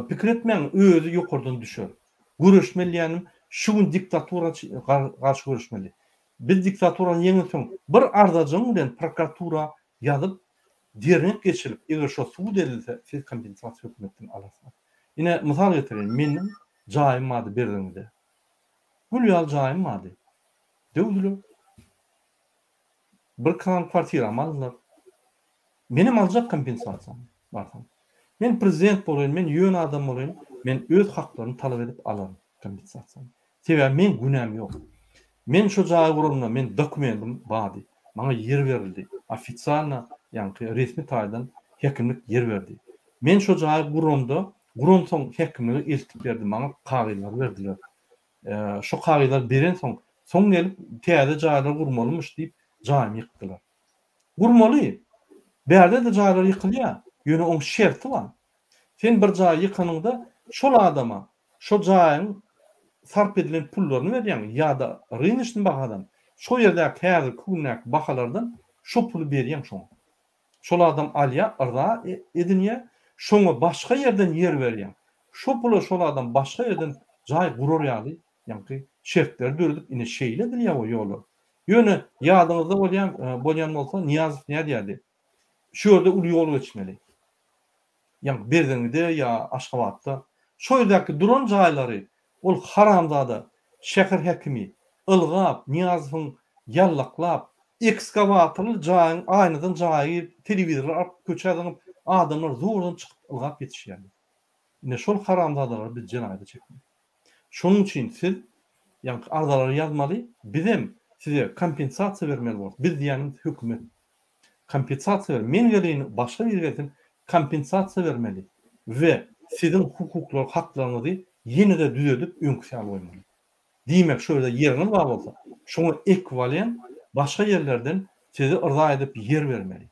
Pikir etmäň, özi ýokardan düşer. Göreşmeli diýýänim, şu gün diktatura garşy göreşmeli. Biz diktaturany ýeňensoň, bir arzajygyň bilen prokuratura ýazyp, derňek geçirip, eger şo sud edilse, siz kompensasiýa hökümetden alarsyňyz. Ine, mysal getireýin, meniň jaýym bardy Berzeňňide. Gül ýaly jaýym bardy. Döwdüler. Bir kran kwartiramy aldylar. Menem aljak kompensasiýany barsam. Men prezident bolaýyn, men ýöne adam bolaýyn, men öz haklarymy talap edip alaryn kompensasiýany. Sebäbi meň günäm ýok. Men şo jaýy guramda men dokumentim bardy. Maňa ýer berildi. Ofitsialno, ýaňky resmi taýdan häkimlik ýer berdi. Men şo jaýy guramda, guransoň häkimlige eltip berdim, maňa kagyzlary berdiler. Şo kagyzlary berensoň, soň gelip täze jaýlar gurmalymyş diýip jaýymy ýykdylar. Gurmaly. Bärde-de jaýlar ýykylýar. Ýöne oň şerti bar. Sen bir jaýy ýykanyňda şol adama şo jaýyň sarp edilen pullaryny berýäň ýa-da rynyçnyý bahadan, şo ýerdäki häzirki gündäki bahalardan şo puly berýäň şoňa. Şol adam alýar, yrza edinýär, şoňa başga ýerden ýer berýäň. Şo pula şol adam başga ýerden jaý gurar ýaly ýaňky şertleri döredip ine şeýle edilýär o ýollar. Ýöne ýadyňyzda bolýan bolýan bolsa Nyýazow nädýärdi? Şu ýerde uly ýol geçmeli. Ýaňky Berzeňňide ýa Aşgabatda. Şo ýerdäki duran jaýlary ol haramzada şäher häkimi ylgap Nyýazowyň ýallaklap ekskawatorly jaýyň aýnadan jaýa girip telewizorlar alyp köçä zyňyp adamlar zordan çykyp ylgap ýetişýärdi. Ine şol haramzadalary biz jenaýata çekmeli. Şonuň üçin siz ýaňky arzalary ýazmaly, bizem size kompensasiýa bermeli bolarys. Biz diýýänim hökümet. Kompensasiýa ber, men geleýin, başga biri gelsin, kompensasiýa bermeli we siziň hukuklar, haklaryňyzy ýene-de düzedip öňküsi ýaly goýmaly. Diýmek, şu ýerde ýeriňiz bar bolsa, şoňa ekwiwalent başga ýerlerden sizi yrza edip ýer bermeli.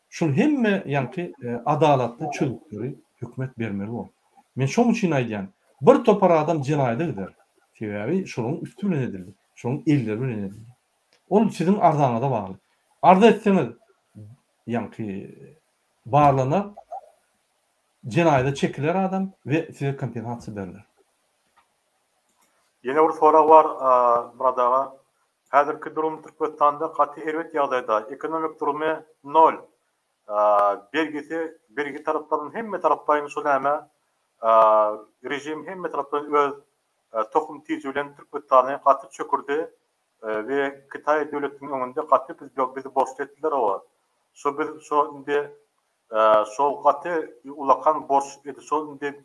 Şul hemme ýaňky adalatly çözgütleri hökümet bermeli bor. Men şoň üçin aýdýan, bir topar adam jenaýada gider. Sebäbi şolaryň üsti bilen edildi, şolaryň elleri bilen edildi. Ol siziň arzaňyza bagly. Arza etseňiz ýaňky barlanar, jenaýada çekiler adam we size kompensasiýa berler. Ýene bir sorag bar Myrat aga. Häzirki durum Türkmenistanda gaty erbet ýagdaýda. Ekonomik durumy nol. Bergisi bergi tarapdan hemme taraplaýyn şu näme režim hemme tarapdan öz tohum tiji bilen Türkmenistany gaty çökürdi we Kitaý döwletiniň öňünde gaty bizi borçly etdiler oba. Şo biz şo indi Şol gaty ulakan borç edi. Şol indi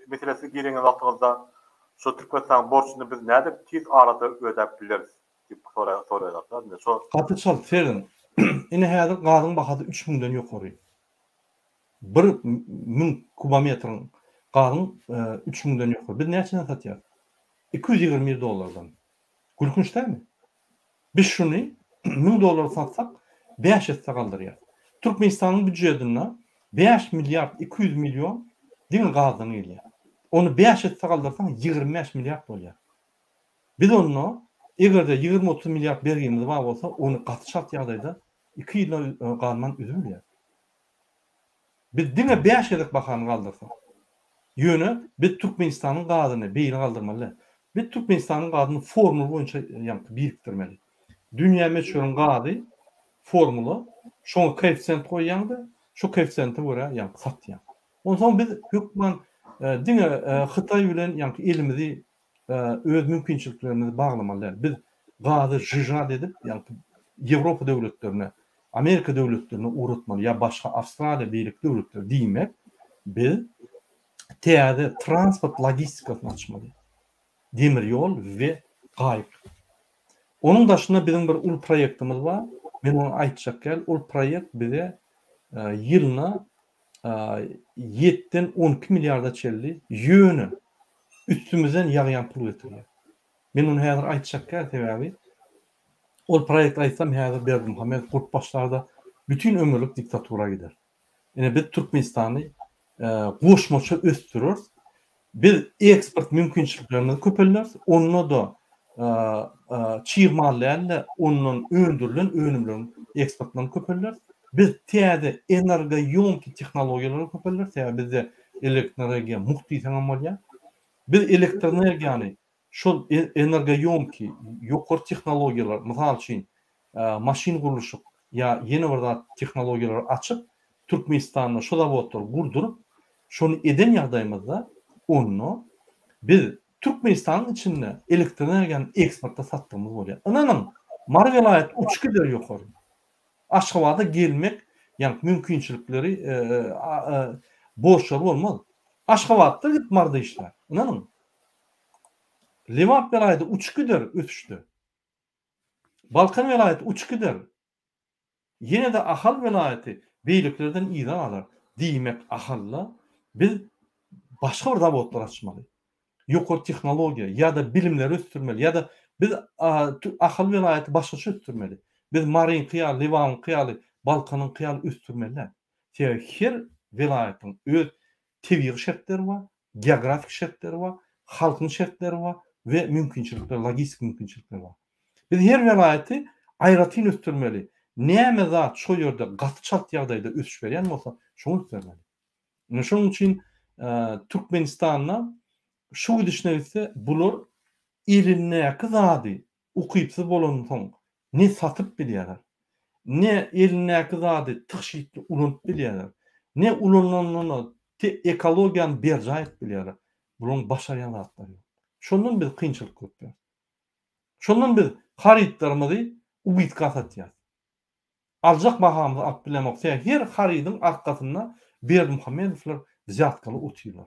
meselesi giren wagtyňyzda şo Türkmenistanyň borçuny biz nädip tiz arada ödäp bileris diýip soraýarlar. Indi şo. Gaty çalt serediň. Ine häzir gazyň bahasy üç müňden ýokary. Bir müň kubometriň gazyň üç müňden ýokary. Biz näçeden satýarys? 221 dollardan. Gülkünç dälmi? Biz şuny 1000 dollara satsak, bäş esse galdyrýar. Türkmenistanyň býujetinde 5 milliard 200 million diňe gazdan gelýär. Ony bäş esse galdyrsaň 25 milliard bolýar. Biz onda eger-de 20-30 milliard bergimiz bar bolsa, ony gaty çalt ýagdaýda iki ýyldan galman üzüp bilýäris. Biz diňe bäş gezek bahany galdyrsak. Ýöne biz Türkmenistanyň gazyny beýle galdyrmaly däl. Biz Türkmenistanyň gazyny formula boýunça ýaňky birikdirmeli. Dünýä möçberiň gazy formula, şoňa koeffisiýent goýýaň-da, şo koeffisiýente görä ýaňky satýaň. Onsoň biz hökman diňe Hytaý bilen ýaňky elimizi öz mümkinçiliklerimizi baglamaly däl. Biz gazy žžat edip, ýagny Ýewropa döwletlerine, Amerika döwletlerine ugratmaly ýa başga Awstraliýa beýleki döwletlere diýmek, biz täze transport logistikasyny açmaly. Demir ýol we gaýyk. Onuň daşynda biziň bir uly proýektimiz bar. Men ony aýtjak däl, ol proýekt bize ýylyna ýetden 12 milliarda çenli ýöne üstümizden ýagýan pul getirýär. Men ony häzir aýtjak däl, sebäbi ol proýekti aýtsam häzir Berdimuhamedow gurup başlarda bütin ömürlik diktatura gider. Ine biz Türkmenistany goşmaça ösdüreris. Biz eksport mümkinçiliklerimizi köpelderis. Onda-da çig mal däl-de, ondan öndürilen önümleriň eksportlaryny köpelderis. Biz täze energoýomki tehnologiýalary köpelderis. Sebäbi bizde elektroenergiýa mugt diýseňem bolýar. Biz elektroenergiýany şol energoýomki ýokary tehnologiýalar, mysal üçin, maşyn gurluşyk ýa ýene bir zat tehnologiýalary açyp, Türkmenistanda şu zawodlary gurduryp, şony eden ýagdaýymyzda, onda biz Türkmenistanyň içinde elektroenergiýany eksportda satdygymyz bolýar. Ynanyň, Mary welaýaty uçup gider ýokary. Aşgabada gelmek ýa mümkinçilikleri borçlary bolmaz. Aşgabatda gidip Maryda işlär. Ynanyň. Lebap welaýaty uçup gider ösüşde. Balkan welaýaty uçup gider. Ýene-de Ahal welaýaty beýlekilerden yza galar. Diýmek Ahalda biz başga bir zawodlar açmaly. Ýokary tehnologiýa ýa-da bilimleri ösdürmeli ýa-da biz Ahal welaýaty başgaça ösdürmeli. Biz Maryňky ýaly, Lebabyňky ýaly, Balkanyňky ýaly ösdürmeli däl. Sebäbi her welaýatyň öz tebigy şertleri bar, geografik şertleri bar, halkyň şertleri bar we mümkinçilikleri, logistik mümkinçilikleri bar. Biz her welaýaty aýratyn ösdürmeli. Näme zat şo ýerde gaty çalt ýagdaýda ösüş berýän bolsa, şoňa üns bermeli. Ine şonuň üçin Türkmenistanda şu gidişine gitse bular elindäki zady ukypsyz bolansoň ne satyp bilýärler, ne elindäki zady tygşytly ulanyp bilýärler, ne ulananynda ekologiýany berjaý edip bilýärler. Bularyň başarýan zatlary ýok. Şondan biz kynçylyk görüp ýörüs. Şondan biz harytlarymyzy ubytka satýarys. Aljak bahamyzy alyp bilemok. Sebäbi her harydyň arkasynda Berdimuhamedowlar wzýatkaly otyrlar.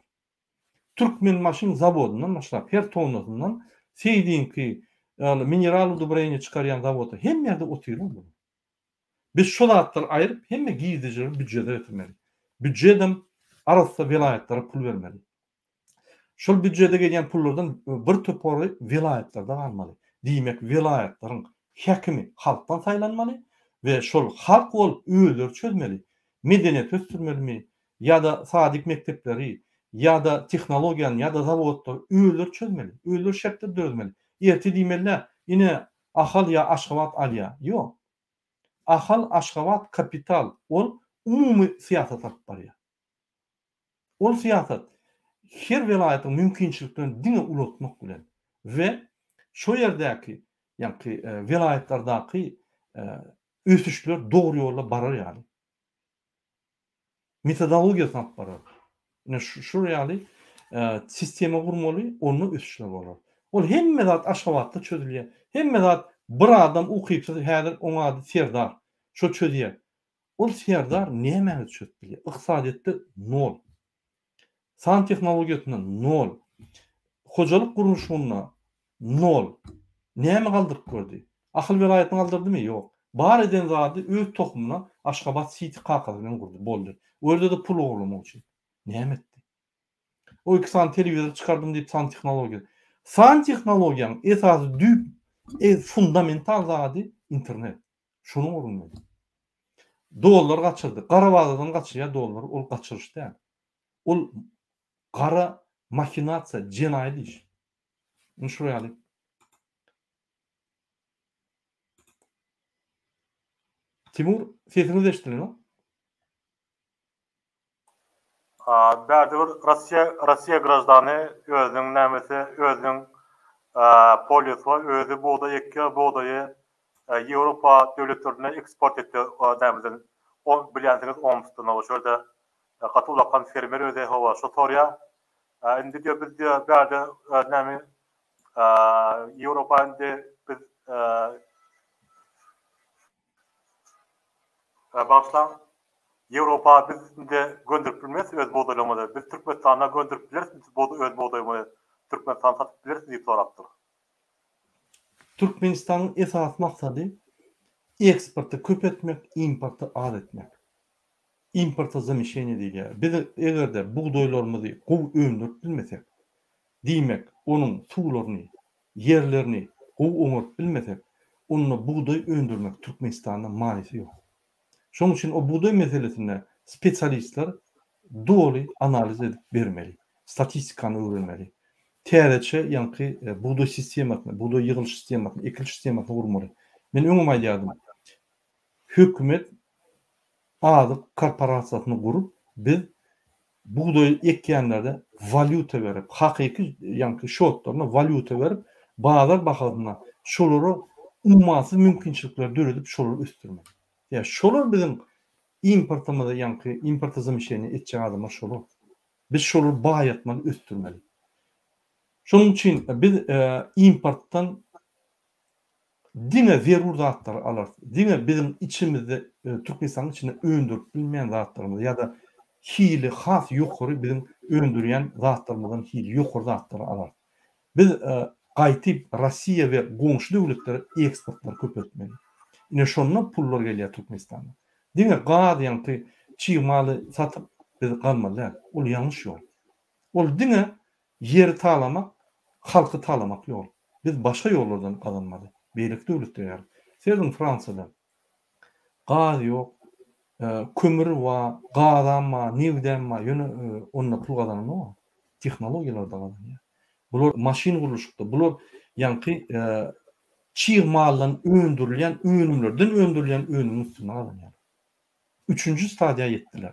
Türkmenmaşyn zawodyndan başlap her tonnasyndan Seýdiňki ýaly mineral udobreniýa çykarýan zawodda hemme ýerde otyrlar bular. Biz şo zatlary aýryp hemme girdejileri býudjete getirmeli. Býudjedem arassa welaýatlara pul bermeli. Şol býudjete gelýän pullardan bir topary welaýatlarda galmaly. Diýmek welaýatlaryň häkimi halkdan saýlanmaly we şol halk bolup özleri çözmeli. Medeniýeti ösdürmelimi ýa-da sadik mekdepleri ýa-da tehnologiýany ýa-da zawodlary özleri çözmeli. Özleri şertleri döredmeli. Erte diýmeli-dä, ine Ahal ýa Aşgabat alýa. Ýok. Ahal, Aşgabat kapital, ol umumy syýasat alyp barýar. Ol syýasat her welaýatyň mümkinçiliklerini diňe ulaltmak bilen we şo ýerdäki, ýaňky welaýatlardaky ösüşler dogry ýola barar ýaly metodologiýasyny alyp barar. Ine şu ýaly sistema gurmaly, onda ösüşler bolar. Ol hemme zat Aşgabatda çözülýär. Hemme zat bir adam ukypsyz häzir oň ady Serdar. Şo çözýär. Ol Serdar nämäni çözüp bilýär? Ykdysadyýetde nol. San tehnologiýasynda nol. Hojalyk gurluşygynda nol. Näme galdyryp gördi? Ahal welaýatyny galdyrdymy? Ýok. Bar eden zady öz tohumyna Aşgabat siti kakasy bilen gurdy. Boldy. O ýerde-de pul ogurlamak üçin. Näme etdi? O iki sany telewizor çykardym diýip san tehnologiýa. San tehnologiýanyň esasy düýp e, fundamental zady internet. Şonuň ornuny. Dollar gaçyrdy. Gara bazardan gaçyrýar dollar, ol gaçyryş däl. Ol gara mahinasiýa, jenaýat iş. Indi şular ýaly. Timur, sesiňiz eşidilenok. Bärde bir Rossiýa Rossiýa graždany özüniň nämesi özüniň polýasy bar özi bugdaý ekýär bugdaýy Ýewropa döwletlerine eksport etýär nämeden bilýänsiňiz Omskdan şo ýerde gaty ullakan fermer özi hawa şo sorýar indi diýýär biz diýýär bärde näme Ýewropa indi biz Bagyşlaň, Ýewropa biz indi gönderip bilmeris öz bugdaýlarymyzy. Biz Türkmenistana gönderip bilerismi öz bugdaýymyzy, Türkmenistana satyp bilerismi diýip sorapdyr. Türkmenistanyň esasy maksady. Eksporty köp etmek, importy az etmek. Importozamещение diýilýär. Biz eger-de bugdaýlarymyzy gowy öndürip bilmesek, diýmek, onuň suwlaryny, ýerlerini gowy oňaryp bilmesek, onda bugdaý öndürmek Türkmenistanda manysy ýok. Şonuň üçin o bugdaý meselesinde spesialistler doly analiz edip bermeli, statistikany öwrenmeli. Täzeçe ýaňky bugdaý sistemasyny, bugdaý ýygylyş sistemasyny, ekiliş sistemasyny gurmaly. Men öňem aýdýardym, hökümet azyk korporasiýasyny gurup, biz bugdaý ekýänlere walýuta berip, hakyky ýaňky şotlaryna walýuta berip, bazar bahasynda şolara ummasyz mümkinçilikleri döredip, şolary ösdürmeli. Ýa şolar biziň importymyzy ýaňky importozamещение etjek adamlar şolar. Biz şolary baýatmaly, ösdürmeli. Şonuň üçin biz importdan Diňe zerur zatlary alarys. Diňe biziň içimizde, Türkmenistanyň içinde öndürip bilmeýän zatlarymyzy ýa-da hili has ýokary biziň öndürýän zatlarymyzdan hili ýokary zatlary alarys. Biz gaýtyp Rossiýa we goňşy döwletlere eksportlary köpeltmeli. Ine şonda pullar gelýär Türkmenistana. Diňe gaz ýaňky çig maly satyp biz galmaly däl. Ol ýalňyş ýol. Ol diňe Ýeri talamak, halky talamak ýol. Biz başga ýollardan gazanmaly. Beýleki döwletler ýaly. Serediň Fransiýada gaz ýok, kömür bar, gazam bar, nebidem bar, ýöne onda pul gazananok. Tehnologiýalarda gazanýar. Bular maşyn gurluşykda, bular ýaňky çig maldan öndürilýän önümlerden öndürilýän önümiň üstünde gazanýarlar. Üçünji stadiýa ýetdiler.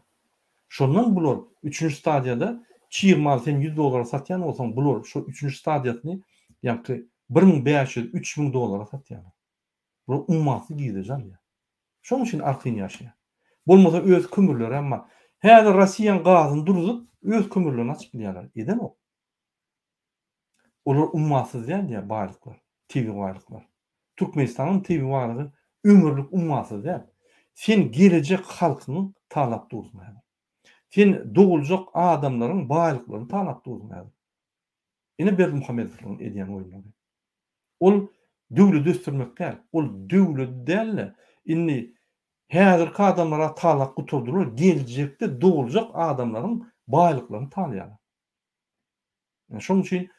Şondan bular üçünji stadiýada çig mal sen 100 dollara satýan bolsaň bular şo üçünji stadiýasyny ýaňky 1500, 3000 dollara satýarlar. Bular ummasyz girdeji alýar. Şonuň üçin arkaýyn ýaşaýar. Bolmasa öz kömürleri hem bar. Häzir Rossiýanyň gazyny durzup öz kömürlerini açyp bilýärler. Edenok. Olar ummasyz däl diýýär baýlyklar, tebigy baýlyklar. Türkmenistanyň tebigy baýlygy ömürlik ummasyz däl. Sen gelejek halkyňy talap dursuň häzir. Sen doguljak adamlaryň baýlyklaryny talap dursuň häzir. Ine Berdimuhamedowlaryň edýän oýunlary. Ol döwleti ösdürmek däl. Ol döwleti däl-de, indi häzirki adamlara talap gutardylar, geljekde doguljak adamlaryň baýlyklaryny talaýarlar. Şonuň üçin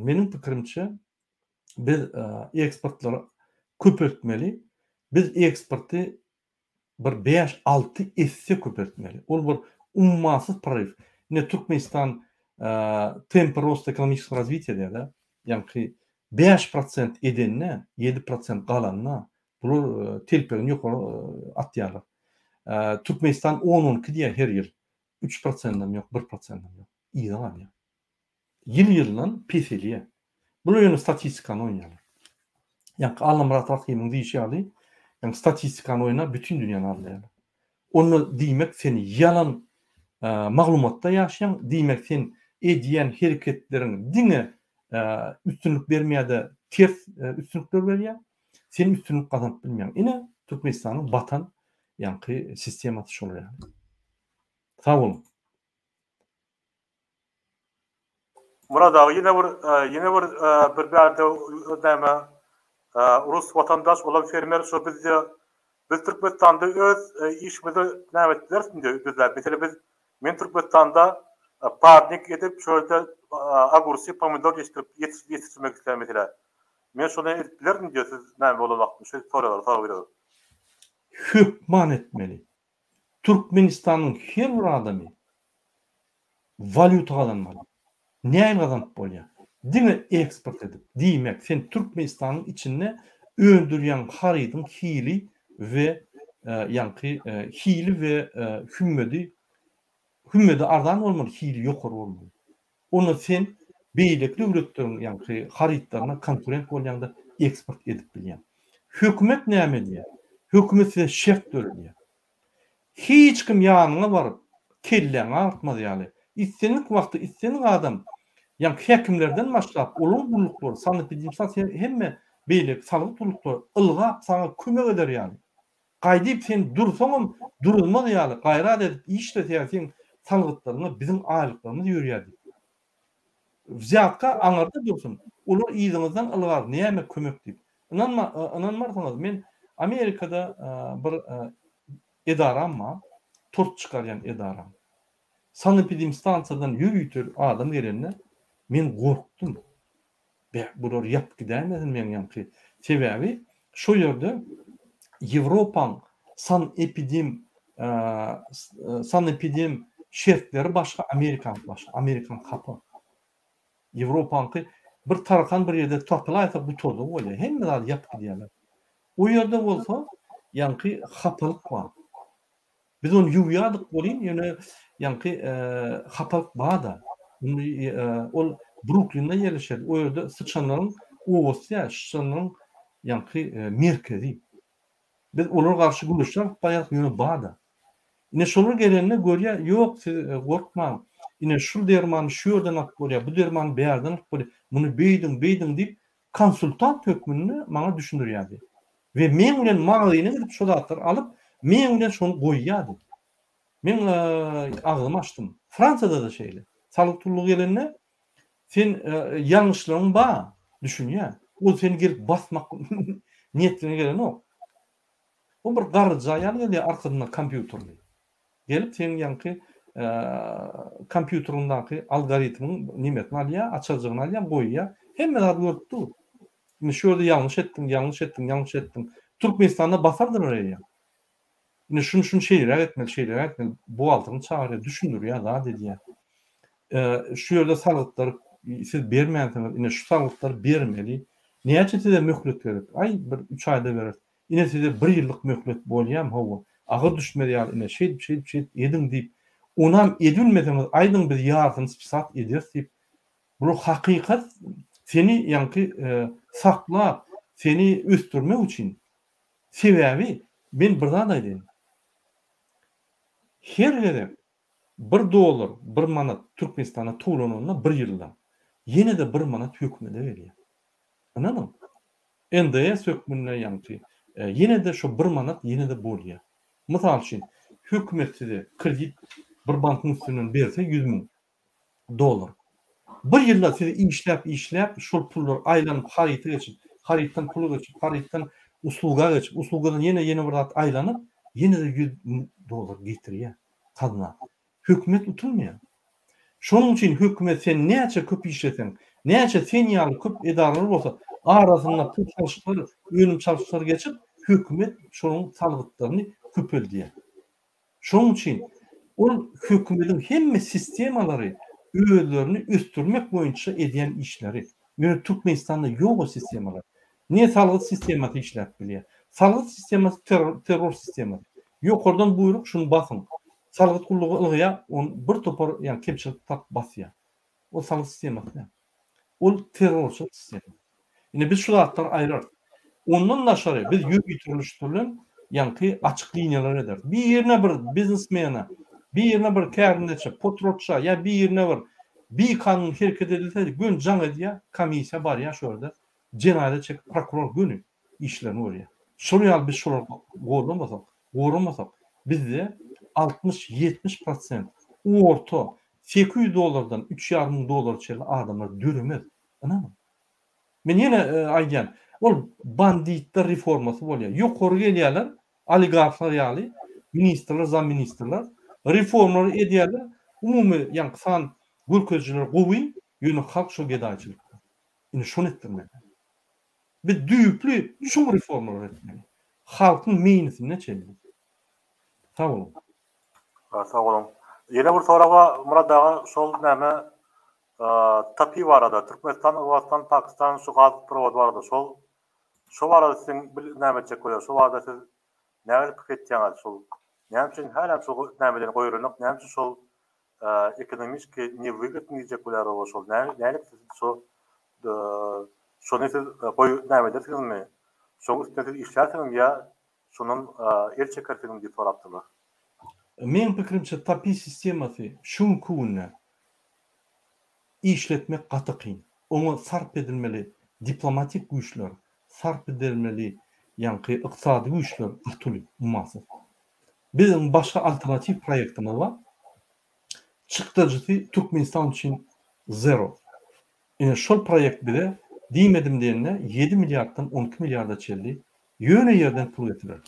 meniň pikirimçe biz eksportlary köpeltmeli. Biz eksporty bir 5-6 esse köpeltmeli. Ol bir ummasyz proryw. Ine Türkmenistan tempi rosta ekonomiçeskogo razwitiýa diýýär-de. Ýaňky 5% edende, 7% galanda bular telpegini ýokary atýarlar. Türkmenistan 10-12 diýýär her ýyl. Üç prosendem ýok, bir prosendem ýok. Yza galýar. Ýyl-ýyldan peselýär. Bular ýöne statistikany oýnaýarlar. Ýaňky Allamyrat Rahymyň diýşi ýaly, ýaňky statistikany oýnap bütin dünýäni aldaýarlar. Onda diýmek sen ýalan maglumatda ýaşaýaň, diýmek sen edýän hereketleriň diňe üstünlik bermeýär-de ters üstünlikler berýär. Sen üstünlik gazanyp bilmeýäň. Ine Türkmenistanyň batan ýaňky sistemasy şol ýaly. Sag boluň. Myrat aga ýene bir ýene bir bir bärde näme rus watandaş olam fermer şo bizde biz Türkmenistanda öz işimizi näme edip bileris indi bizler mesele biz men Türkmenistanda parnik edip şo ýerde ogursi pomidor ýetişdirip ýetişdirmek isleýän mesele men şony edip bilerin diýýär siz näme bolan wagtynda şeýdip soraýarlar sorag berýärler. Hökman etmeli. Türkmenistanyň her bir adamy walýuta gazanmaly. Nähili gazanyp bolýar? Diňe eksport edip. Diýmek, sen Türkmenistanyň içinde öndürýän harydyň hili we ýaňky hili we hümmedi hümmedi arzan bolmaly, hili ýokary bolmaly. Onda sen beýleki döwletleriň ýaňky harytlaryna konkurent bolýaňda eksport edip bilýäň. Hökümet näme edýär? Hökümet size şert döredýär. Hiç kim ýanyňa baryp kelläňi agyrtmaz ýaly, islendik wagtda islendik adam ýaňky häkimlerden başlap olaryň gulluklary, sanepidemstansiýa hemme beýleki salgyt gulluklary ylgap saňa kömek eder ýaly Gaýdyp sen dursaňam durulmaz ýaly gaýrat edip işle sebäbi seň salgytlaryňa biziň aýlyklarymyz ýörýär diýip. Wzýatka aňyrda dursun, olar yzyňyzdan ylgar näme kömek diýip. Ynanma ynanmarsyňyz men Amerikada bir edaram bar, tort çykarýan edaram. Sanepidemstansiýadan ýörite adam gelende men gorkdum. Beh, bular ýapyp gidäýmesin meň ýaňky. Sebäbi şo ýerde Ýewropaň sanepidem sanepidem şertleri başga, Amerikanyňky başga. Amerikan hapa. Ýewropaňky bir tarakan bir ýerde tapylaýsa gutardygy bolýar. Hemme zady ýapyp gidýärler. O ýerde bolsa ýaňky hapalyk bar. Biz ony ýuwýardyk welin, ýöne ýaňky hapalyk bar-da. Indi ol Bruklinde ýerleşýärdi. O ýerde syçanlaryň obasy ýa syçanlaryň ýaňky merkezi. Biz olara garşy göreşler alyp barýardyk, ýöne bar-da. Ine şolar gelende görýär, ýok siz gorkmaň. Ine şul dermany şu ýerden alyp bolýar, bu dermany bärden alyp bolýar. Muny beýdiň, beýdiň diýip, konsultant hökmünde maňa düşündirýärdi. We meň bilen magazyna gidip şo zatlary alyp, meň bilen şony goýýardy. Men agzymy açdym. Fransiýada-da şeýle. Salgyt gullugy gelende, sen ýalňyşlygyň bar, düşünýär. Ol seni gelip basmak niýetine gelenok. O bir garryja aýal gelýär arkasynda kompýuterli. Gelip seň ýaňky kompýuteriňdäki algoritmiň nemesini alýar, açarjygyny alýar, goýýar. Hemme zady görüp dur. Indi şu ýerde ýalňyş etdiň, ýalňyş etdiň, ýalňyş etdiň. Türkmenistanda basardylar eýýäm. Indi şuny şuny şeýleräk etmeli, şeýleräk etmeli. Buhgalterini çagyrýar, düşündirýär, zat edýär. Şu ýerde salgytlary siz bermänsiňiz, ine şu salgytlary bermeli. Näçe size möhlet gerek? Aý, bir üç aýda bereris. Ine size bir ýyllyk möhlet bolýamy hawa, agyr düşmez ýaly ine şeýdip şeýdip şeýdip ediň diýip, onam edibilmeseňiz aýdyň biz ýarsyny spisat ederis diýip, bular hakykat seni ýaňky saklap, seni ösdürmek üçin. Sebäbi men bir zat aýdaýyn. Her gezek bir dollar, bir manat Türkmenistana towlananda bir ýylda ýene-de bir manat hökümete gelýär. Ynanyň. NDS hökmünde ýaňky ýene-de şo bir manat ýene-de bolýar. Mysal üçin, hökümet size kredit bir bankyň üstünden berse 100 müň dollar. Bir ýylda siz işläp işläp şol pullar aýlanyp haryta geçip, harytdan pula geçip, harytdan usluga geçip, uslugadan ýene ýene bir zat aýlanyp, ýene-de 100 müň dollar getirýär gazna. Hökümet utulmaýar. Şonuň üçin hökümet sen näçe köp işleseň, näçe sen ýaly köp edaralar bolsa, arasynda pul çalşyklar, önüm çalşyklar geçip, hökümet şonuň salgytlaryny köpeldýär. Şonuň üçin ol hökümediň hemme sistemalary özlerini ösdürmek boýunça edýän işleri. Ýöne Türkmenistanda ýok o sistemalar. Ne salgyt sistemasy işläp bilýär. Salgyt sistemasy terror sistemasy. Ýokardan buýruk şuny basyň. Salgyt gullugy ylgaýar, ony bir topar ýagny kemçilik tapyp basýar. Ol salgyt sistemasy däl. Ol terrorçylyk sistemasy. Indi biz şu zatlary aýrarys. Ondan daşary biz ýöriteleşdirilen ýaňky açyk liniýalar ederis. Birine bir biznesmene, birine bir kärendeçä, potratça ýa birine bir bikanun hereket edilse göni jaň edýär, komissiýa barýar şo ýerde jenaýata çekip prokuror göni işlerini görýär. Şol ýaly biz şolary gollamasak, goramasak bizde 60, 70 prosent orta 800 dollardan 3,5 müň dollara çenli adamlar döremez. Ynanyň. Men ýene aýdýan, ol banditler reformasy bolýar. Ýokary gelýärler, oligarhlar ýaly, ministrler, zamministrler reformalary edýärler. Umumy ýaňky san görkezijiler gowy, ýöne halk şo gedaýçylykda. Indi şony etdirmeli. Biz düýpli çuň reformalar etmeli. Halkyň meýnisine çenli. Sag boluň. Sag boluň. Ýene bir sorag bar Myrat aga, şol näme TAPI barada, Türkmenistan, Owganystan, Pakistan şu gaz prowody barada şol şo barada siziň bil näme etjek bolýar, şo barada siz nähili pikir etýäňiz şol näme üçin hälem şol nämeden goýulanok, näme üçin şol ekonomiski ne wygodny diýjek bolýar oba şol nähili siz şo şony siz goý näme edersiňizmi, şoň üstünde siz işlärsiňizmi ýa şondan el çekersiňizmi diýip sorapdyrlar. Meň pikirimçe TAPI sistemasy şu günki günde işletmek gaty kyn. Oňa sarp edilmeli diplomatik güýçler, sarp edilmeli ýaňky ykdysady güýçler gaty uly, ummasyz. Biziň başga alternatiw proýektimiz bar. Çykdajysy Türkmenistan üçin zero. Ine şol proýekt bize diýmedim diýende ýedi milliarddan 12 milliarda çenli. Ýöne ýerden pul getirer.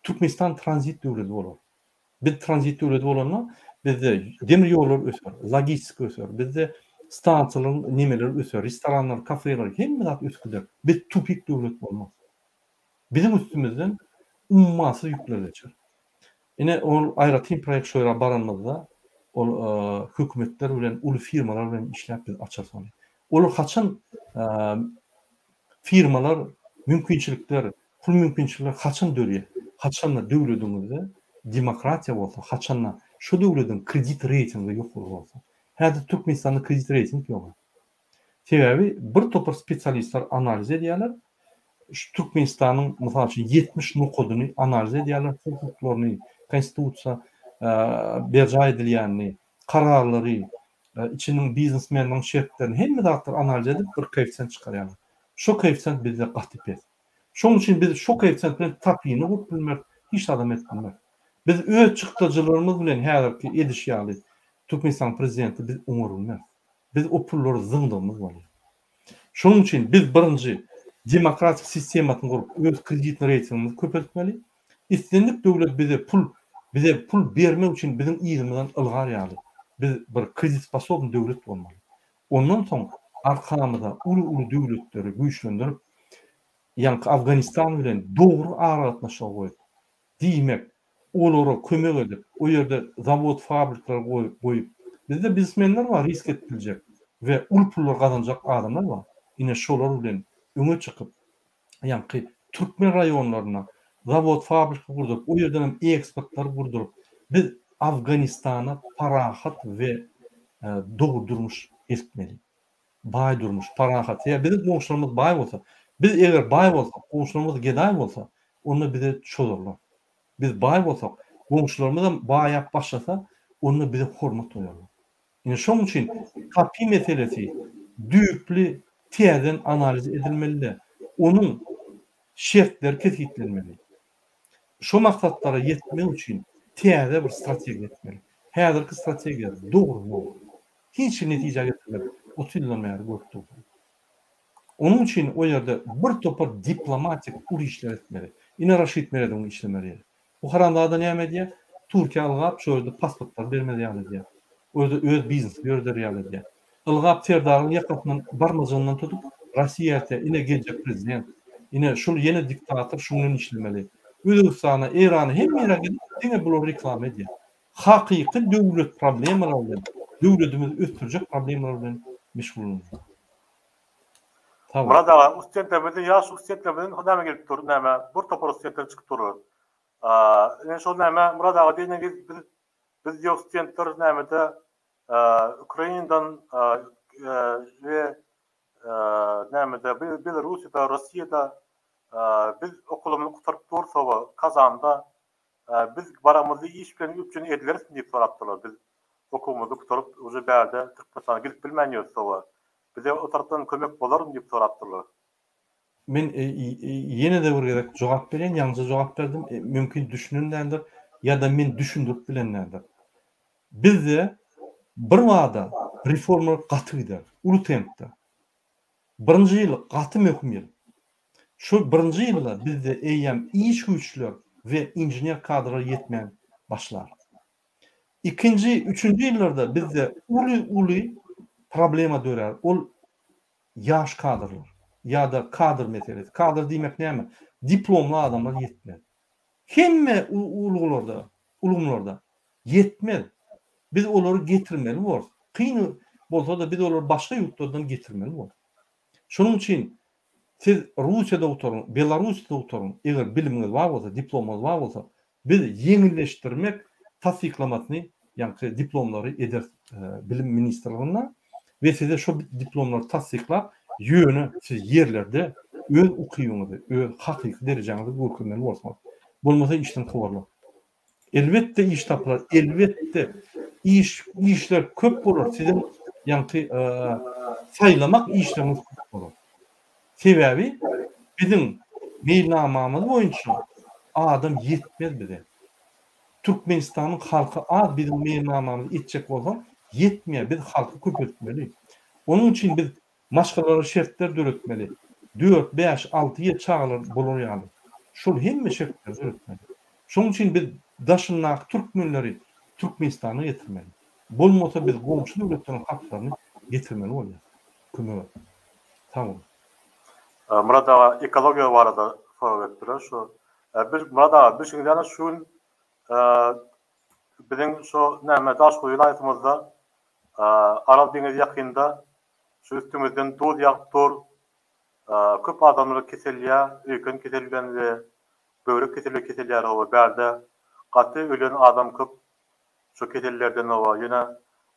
Türkmenistan tranzit döwleti bolar. Biz tranzit döwleti bolanda bizde demir ýollar öser, logistika öser, bizde stansiýalaryň nemeleri öser, restoranlar, kafeler, hemme zat ösüp gider. Biz tupik döwlet bolmaz. Biziň üstümizden ummasyz ýükler geçer. Ine, ol aýratyn proýekt şo ýere baranymyzda ol hökümetler bilen, uly firmalar bilen işläp biz açarys ony. Olar haçan firmalar mümkinçilikler, pul mümkinçilikleri haçan dörýär? Haçanda döwlediňizde demokratiýa bolsa, haçanda şo döwlediň kredit reýtingi ýokary bolsa. Häzir Türkmenistanda kredit reýting ýok. Sebäbi bir topar spesialistler analiz edýärler. Şu Türkmenistanyň, mysal üçin, 70 nokadyny analiz edýärler, hukuklaryny, konstitusiýa berjaý edilýänini, kararlary, içiniň biznesmeniniň şertlerini, hemme zatlary analiz edip bir koeffisiýent çykarýarlar. Şo koeffisiýent bizde gaty pes. Şonuň üçin biz şo koeffisiýent bilen tapyny gurup bilmeris, hiç zadam edip bilmeris. Biz öz çykdajylarymyz bilen häzirki ediş ýaly Türkmenistanyň prezidenti biz oňar bilmeris. Biz o pullary zyňdygymyz bolýar. Şonuň üçin biz birinji demokratik sistemasyny gurup, öz kreditni reýtingimizi köpeltmeli. Islendik döwlet bize pul bize pul bermek üçin biziň yzymyzdan ylgar ýaly, biz bir kreditsposobny döwlet bolmaly. Ondan soň arkamyza uly-uly döwletleri güýçlendirip, ýaňky Afganistan bilen dogry aragatnaşygy goýup, Diýmek, olara kömek edip, o ýerde zawod-fabrikler goýup, bizde biznesmenler bar risk edip biljek we uly pullar gazanjak adamlar bar. Ine şolar bilen öňe çykyp, ýaňky türkmen raýonlarynda zawod-fabrika gurduryp, o ýerden hem eksportlar gurduryp, biz Afganistana parahat we dogry durmuş eltmeli. Baý durmuş, parahat. Sebäbi biziň goňşularymyz baý bolsa, biz eger baý bolsak, goňşularymyz gedaý bolsa, onda bize çozarlar. Biz baý bolsak, goňşularymyzam baýap başlasa, onda bize hormat goýarlar. Ine şonuň üçin TAPI meselesi düýpli täzeden analiz edilmeli-de, onuň şertleri kesgitlenmeli. Şo maksatlara ýetmek üçin täze bir strategiýa etmeli. Häzirki strategiýa dogry ýol. Hiç bir netijä getirmedi. 30 ýyldan bäri görüp dursuň. Onuň üçin o ýerde bir topar diplomatik uly işler etmeli. Ine Raşid Meredowyň işlemeli ýeri. Bu haramzada näme edýär? Türkiýä ylgap şo ýerde pasportlary bermez ýaly edýär. O ýerde öz biznesini ýöreder ýaly edýär. Ylgap Serdaryň ýakasyndan barmajygyndan tutup Rossiýa eltýär. Ine geljek prezident. Ine şul ýene diktator şuň bilen işlemeli. Özbegistana, Eýrana hemme ýere gidip diňe bulary reklama edýär. Hakyky döwlet problemalary bilen, döwletimizi ösdürjek problemalar bilen meşgullanmaly. Sag bol. Myrat aga, ustudentlerimizden, ýaş ustudentlerimizden näme gelip dur, näme, bir topar ustudentler çykyp durlar. Ine şol näme, Myrat aga diýeniňiz biz, biz diýip studentler nämede Ukrainadan we nämede Belarussiýada, Russiýada biz okulymyzy gutaryp durus hawa, Kazanda Biz baramyzda iş bilen üpjün edilerismi diýip sorapdyrlar. Biz okuwymyzy gutaryp, uje bärde Türkmenistana gidip bilmän ýörüs sowa. Bize o tarapdan kömek bolarmy diýip sorapdyrlar. Men ýene-de bir gezek jogap berýän, ýaňyja jogap berdim, mümkin düşünen däldir ýa-da men düşündirip bilen däldir. Bizde birbada reformalar gaty gider, uly tempde. Birinji ýyl gaty möhüm ýyl. Şu birinji ýylda bizde eýýäm iş güýçler we inžener kadrlar ýetmän başlar. Ikinji, üçünji ýyllarda bizde uly-uly problema dörär, ol ýaş kadrlar ýa-da kadr meselesi. Kadr diýmek näme? Diplomly adamlar ýetmez. Hemme ulgularda, ulgamlarda ýetmez. Biz olary getirmeli borus. Kyn bolsa-da biz olary başga ýurtlardan getirmeli borus. Şonuň üçin siz Russiýada gutaryň, Belarusda gutaryň, eger bilimiňiz bar bolsa, diplomyňyz bar bolsa, biz ýeňilleşdirmek tassyklamasyny, ýaňky diplomlary ederis Bilim ministrliginde we size şo diplomlary tassyklap, ýöne siz ýerlerde öz ukybyňyzy, öz hakyky derejäňizi görkezmeli borsuňyz. Bolmasa işden kowarlar. Elbetde iş tapylar, elbetde iş işler köp bolar, siziň ýaňky saýlamak işleriňiz köp bolar. Sebäbi biziň meýilnamamyz boýunça adam ýetmez bize. Türkmenistanyň halky az biziň meýilnamamyzy etjek bolsaň ýetmeýär, biz halky köpeltmeli. Onuň üçin biz Maşgalalara şertler döretmeli. Dört, bäş, alty, ýedi çagalar bolar ýaly. Şol hemme şertleri döretmeli. Şonuň üçin biz daşyndaky türkmenleri Türkmenistana getirmeli. Bolmasa biz goňşy döwletleriň halklaryny getirmeli bolýas. Kömege. Sag boluň. Myrat aga ekologiýa barada sorag etdiler şu biz Myrat aga bilşiňiz ýaly şu gün biziň şu näme Daşoguz welaýatymyzda Aral deňizi ýakynda şu üstümizden duz ýagyp dur köp adamlar keselýär öýken keseli bilen we böwrek keseli bilen keselýär hawa bärde gaty ölen adam köp şu kesellerden hawa ýöne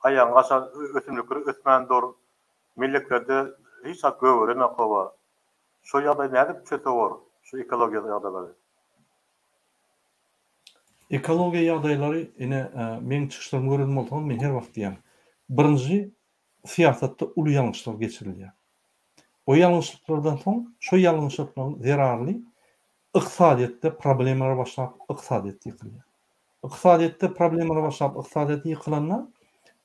aýagyňy aşa ösümlikler ösmän dur Melleklerde hiç zat gögerenok hawa. Şo ýagdaýy nädip çözse bor şu ekologiýa ýagdaýlary? Ekologiýa ýagdaýlary ine meň çykyşlarymy gören bolsaňyz men her wagt diýýän. Birinji syýasatda uly ýalňyşlar geçirilýär. O ýalňyşlyklardan soň şo ýalňyşlyklaryň zerarly ykdysadyýetde problemalar başlap ykdysadyýet ýykylýar. Ykdysadyýetde problemalar başlap, ykdysadyýet ýykylanda,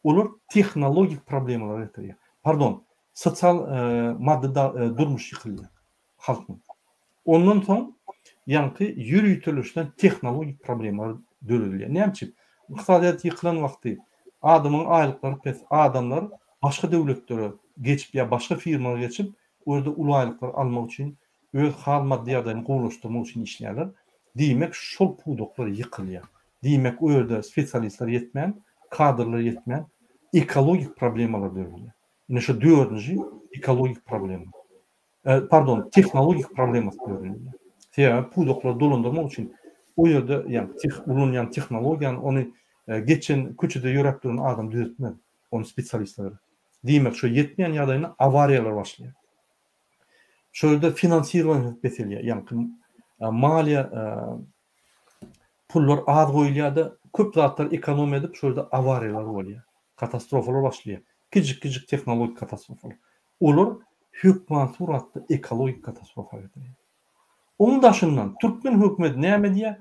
olar tehnologik problemalara getirýär. Pardon, sosial maddy durmuş ýykylýar halkyň. Ondan soň ýaňky ýöriteleşen tehnologik problemalar döredilýär. Näme üçin? Ykdysadyýet ýykylan wagty adamyň aýlyklary pes, adamlar başga döwletlere geçip ýa başga firmalara geçip, o ýerde uly aýlyklar almak üçin öz hal maddy ýagdaýyny gowulaşdyrmak üçin işleýärler. Diýmek şol pudaklar ýykylýar. Diýmek o ýerde spesialistler ýetmän, kadrlar ýetmän ekologik problemalar döredilýär. Ine şu dördünji ekologik problema. Pardon, tehnologik problemasy döredilýär. Sebäbi pudaklary dolandyrmak üçin o ýerde ýagny teh ulanýan tehnologiýany ony geçen köçede ýöräp duran adam düzetmez. Ony spesialistler gerek. Diýmek şo ýetmeýän ýagdaýynda awariýalar başlaýar. Şo ýerde finansirowaniýa peselýär, ýaňky maliýe pullar az goýulýar-da, köp zatlar ekonomiýa edip, şo ýerde awariýalar bolýar, katastrofalar başlaýar. Kiçijik-kiçijik tehnologik katastrofalar. Olar hökman suratda ekologik katastrofa getirýär. Oň daşyndan türkmen hökümeti näme edýär?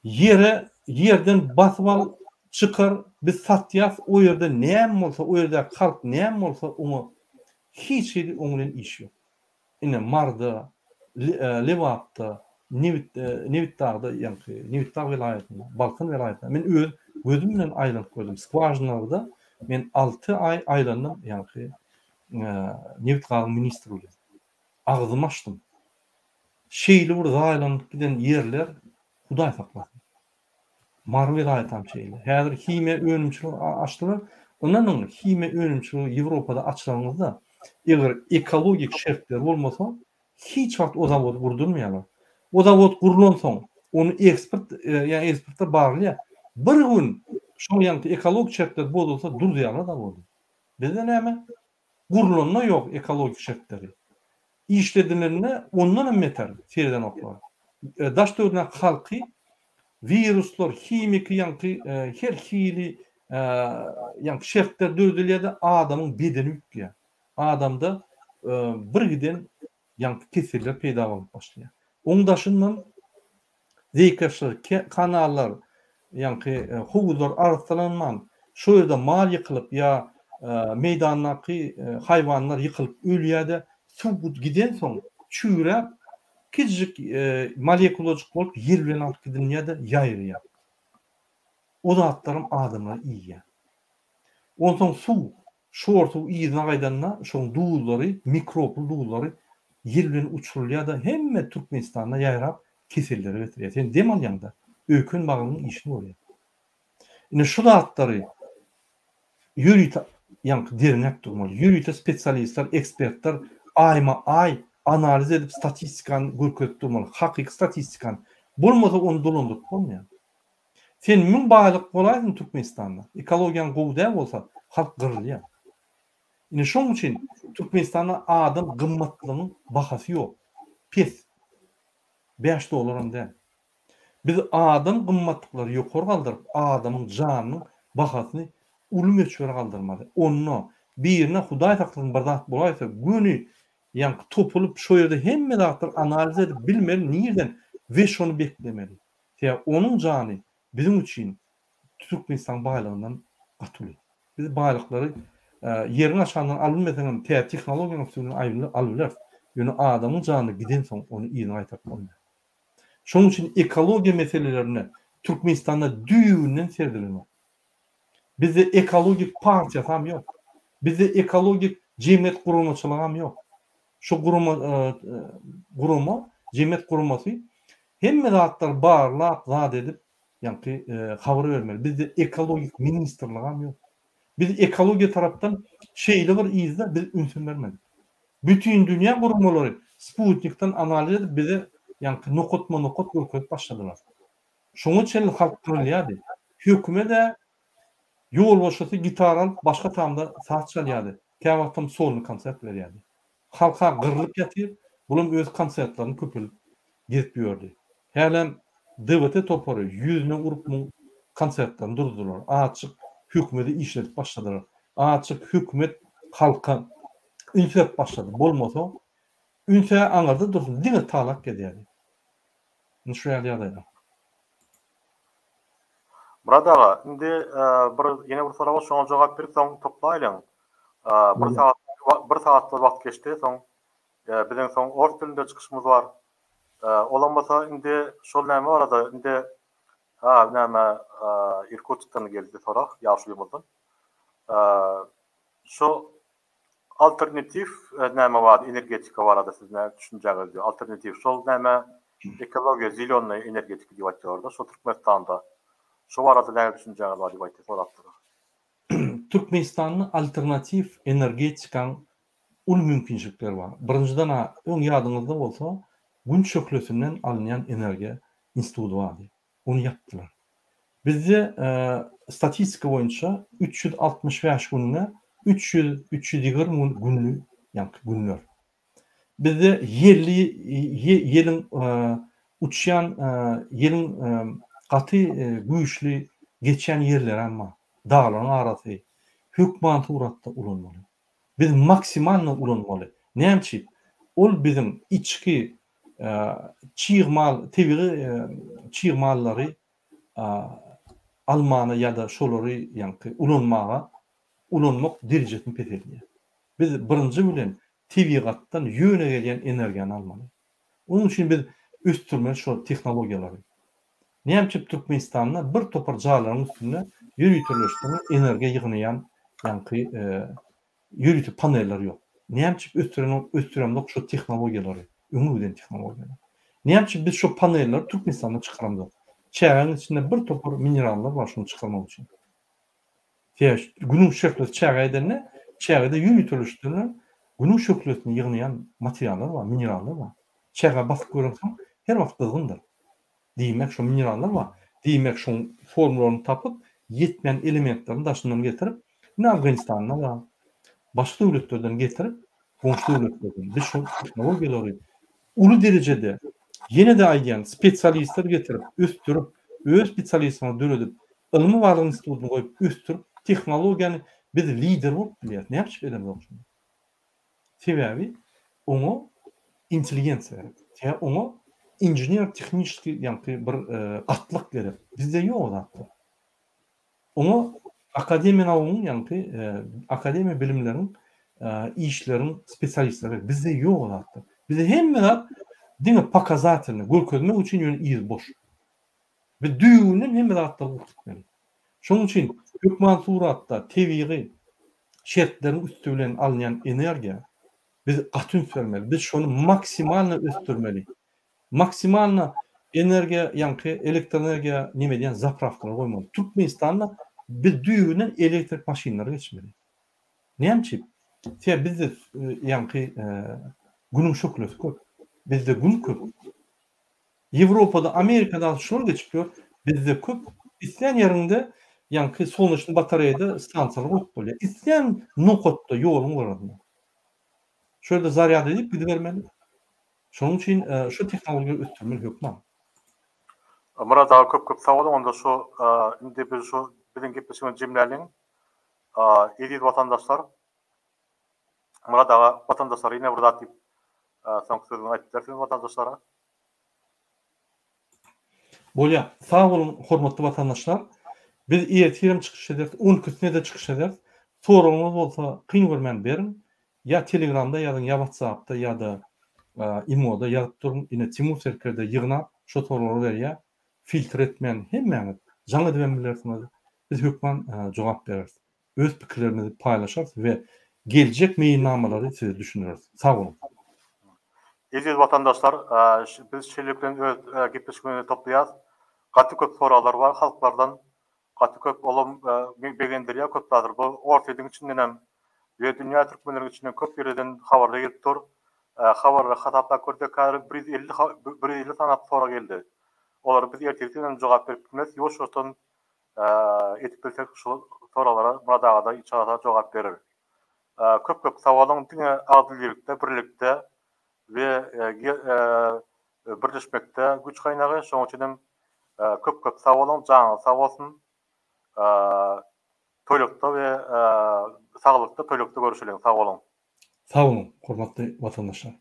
Ýere, ýerden basyp al, çykar, biz satýas, o ýerde näme bolsa, o ýerdäki halk näme bolsa, oňa hiç hili oň bilen işi ýok. Ine, Maryda, Lebapda, Nebit, Nebitdagda, ýaňky Nebitdag welaýatynda, Balkan welaýatynda men öz gözüm bilen aýlanyp gördüm. Skwažinalarda men alty aý aýlandym, ýaňky nebit-gazyň ministri bilen. Agzymy açdym. Şeýle bir zaýalanyp giden ýerler Hudaý saklasyn. Mary welaýatam şeýle. Häzir himiýa önümçiligi açdylar. Ynanyň, himiýa önümçiligi Ýewropada açylanyňyzda, eger ekologik şertler bolmasa, hiç wagt o zawody gurdurmaýarlar. O zawod gurlansoň, ony eksport, ýa eksporta barylýar. Bir gün şol ýaňky ekologik şertler bozulsa, duruzýarlar zawody. Bizde näme? Gurlanda ýok ekologik şertleri. Işledilende ondan hem beter seredenoklar. Daş töweregindäki halky wiruslar, himiki ýaňky her hili ýaňky şertler döredilýär-de adamyň bedeni üýtgeýär. Adamda birgiden ýaňky keseller peýda bolup başlaýar. Oň daşyndan Zeýkeşler, kanallar, ýaňky howuzlar arassalanman, şo ýerde mal ýykylyp ýa meýdandaky haýwanlar ýykylyp ölýär-de, suw gidensoň çüýräp, kiçijik molekulajyk bolup ýel bilen alyp gidilýär-de ýaýraýar. O zatlaram adamlar iýýär. Onsoň suw Şor suw yzyna gaýdanda şoň duzlary, mikrobly duzlary ýel bilen uçurylýar-da hemme Türkmenistanda ýaýrap kesellere getirýär. Sen dem alýaňda öýken bagryň işini görýär. Ine şu zatlary ýörite ýaňky derňäp durmaly. Ýörite spesialistler, ekspertler aýma-aý analiz edip statistikany görkezip durmaly. Hakyky statistikany. Bolmasa ony dolandyryp bolmaýar. Sen müň baýlyk bolaýsyn Türkmenistanda, ekologiýaň gowy däl bolsa, halk gyrylýar. Ine şoň üçin Türkmenistanda adam gymmatlygyň bahasy ýok. Pes. Bäş dollaram däl. Biz adam gymmatlyklary ýokary galdyryp, adamyň janynyň bahasyny uly möçbere galdyrmaly. Onda birine Hudaý saklasyn bir zat bolaýsa, göni ýaňky topulyp şo ýerde hemme zatlary analiz edip bilmeli nirden we şony beklemeli. Sebäbi onuň jany biziň üçin Türkmenistanyň baýlygyndan gaty uly. Biz baýlyklary ýeriň aşagyndan alynmasaň hem täze tehnologiýanyň üsti bilen alyp bileris. Ýöne adamyň jany gidensoň ony yzyna gaýtaryp bolmaýar. Şonuň üçin ekologiýa meselelerine Türkmenistanda düýbünden seredilenok. Bizde ekologik partiýasam ýok. Bizde ekologik jemgyýet guramaçylygam ýok. Şu gurama gurama, jemgyýet guramasy hemme zatlary barlap, zat edip, ýaňky habar bermeli. Bizde ekologik ministrligam ýok. Biz ekologiýa tarapdan şeýle bir yzda biz ünsem bermedik. Bütin dünýä guramalary sputnikden analiz edip bize ýaňky nokatma-nokat görkezip başladylar. Şoňa çenli halk gyrylýardy. Hökümet-ä ýolbaşçysy gitara alyp başga tamda saz çalýardy. Käwagtam solny konsert berýärdi. Halk-a gyrlyp ýatyr, bulam öz konsertlerini köpelip gezip ýördi. Hälem DWT topary ýüzüne urup muň konsertlerini duruzdylar. Azjyk hökümedi işledip başladylar. Azjyk hökümet halka üns berip başlady. Bolmasa, üns-ä aňyrda dursun, diňe talap gezýärdi. Indi şu ýaly ýagdaýlar. Myrat aga, indi bir ýene bir sorag bar, şoňa jogap berip soň toplaýlyň. Bir sagat bir sagatlar wagt geçdi, soň biziň soň ors dilinde çykyşymyz bar. Olam bolsa indi şol näme barada indi ha näme Irkutskdan geldi sorag ýaşulymyzdan. Şu Alternatiw näme bar energetika barada siz näme düşünjäňiz diýip alternatiw şol näme ekologiýa zelýonnyý energetika diýip aýtýarlarda şol Türkmenistanda şo barada näme düşünjäňiz bar diýip aýtýar sorapdyr. Türkmenistanda alternatiw energetikaň uly mümkinçilikleri bar. Birinjiden-ä öň ýadyňyzda bolsa gün şöhlesinden alynýan energiýa institudy bardy. Ony ýapdylar. Bizde statistika boýunça 365 günde 300, 320 gün günli, ýaňky günler. Bizde ýelli ýeliň uçýan ýeliň gaty güýçli geçýän ýerlerem bar. Daglaryň arasy hökman suratda ulanmaly. Biz maksimalno ulanmaly. Näme üçin? Ol biziň içki çig mal, tebigy çig mallary almana ýa-da şolary ýaňky ulanmaga ulanmak derejesini peseldýär. Biz birinji bilen tebigatdan ýöne gelýän energiýany almaly. Onuň üçin biz ösdürmeli şol tehnologiýalary. Näme üçin Türkmenistanda bir topar jaýlaryň üstünde ýöriteleşdirilen energiýa ýygnaýan ýaňky ýörite paneller ýok? Näme üçin ösdürenok, ösdüremzok şo tehnologiýalary, öňe giden tehnologiýalary? Näme üçin biz şo panelleri Türkmenistanda çykaramzok? Çägäniň içinde bir topar minerallar bar şony çykarmak üçin. Sebäbi günüň şöhlesi çägä edende, çägede ýöriteleşdirilen günüň şöhlesini ýygnaýan materiallar bar, minerallar bar. Çägä basyp görensoň her wagt gyzgyndyr. Diýmek şo minerallar bar. Diýmek şoň formulalaryny tapyp, ýetmeýän elementlerini daşyndan getirip, ine Afganistanda bar, başga döwletlerden getirip, goňşy döwletlerden biz şol tehnologiýalary uly derejede ýene-de aýdýan spesialistler getirip, ösdürip, öz spesialistimizi döredip, ylmy barlag institutyny goýup ösdürip, tehnologiýany biz lider bolup bilýäris. Näme üçin edemzok şuny? Sebäbi oňa intelligensiýa gerek. Sebäbi oňa inžener-tehniçeskiý ýaňky bir gatlak gerek. Bizde ýok o zatlar. Oňa akademiýa naugyň ýaňky akademiýa bilimleriň işleriň spesialistleri gerek. Bizde ýok o zatlar. Bizde hemme zat diňe pokazatelnyý, görkezmek üçin ýöne yzy boş. Biz düýbünden hemme zatlary gurup gitmeli. Şonuň üçin hökman suratda tebigy şertleriň üsti bilen alynýan energiýa biz gaty üns bermeli. Biz şony maksimalno ösdürmeli. Maksimalno energiýa ýaňky elektroenergiýa neme edýän zaprawkalar goýmaly. Türkmenistanda biz düýbünden elektrik maşynlara geçmeli. Näme üçin? Sebäbi bizde ýaňky günüň şöhlesi köp. Bizde gün köp. Ýewropada, Amerikada şular geçip ýör. Bizde köp islän ýeriňde ýaňky solneçnyý batareýada stansiýalar goýup bolýar. Islän nokatda ýoluň gyrasynda. Şo ýerde zarýad edip gidibermeli. Şonuň üçin şu tehnologiýany ösdürmeli hökman. Myrat aga köp köp sag boluň onda şu indi biz şu biziň gepleşigimizi jemläliň. Eziz watandaşlar Myrat aga watandaşlara ýene bir zat diýip soňky sözüňizi aýdyp bilersiňiz watandaşlara. Bolýa. Sag boluň hormatly watandaşlar. Biz ertirem çykyş ederis, on ikisine-de çykyş ederis. Soragyňyz bolsa kyn görmän beriň. Ýa telegramda ýazyň, ýa whatsappda ýa-da. Imoda ýazyp duruň. Ine Timur serkerde ýygnap şo soraglary berýär. Filtr etmän hemmäňiz jaň edibem bilersiňiz. Biz hökman jogap bereris. Öz pikirlerimizi paýlaşarys we geljek meýilnamalary size düşündireris. Sag boluň. Eziz watandaşlar, biz şeýlelik bilen öz gepleşigimizi toplaýarys. Gaty köp soraglar bar halklardan. Gaty köp olam begendirýär köp zatlar. Bu Orsýetiň içindenem we dünýä türkmenleriniň içinden köp ýerden habarlar gelip dur. Habarlary hasaplap görsek häzir 150 150 sanap sorag geldi. Olara biz ertirki hem jogap berip bilmeris. Ýuwaş-ýuwaşdan edip bilsek şu soraglara Myrat agada inşallah jogap berer. Köp köp sag boluň diňe agzybirlikde birlikde we birleşmekde güýç gaýnagy şonuň üçin hem köp köp sag boluň janyňyz sag bolsun toýlukda we saglykda toýlukda görüşeliň sag boluň. Sag boluň hormatly watandaşlar.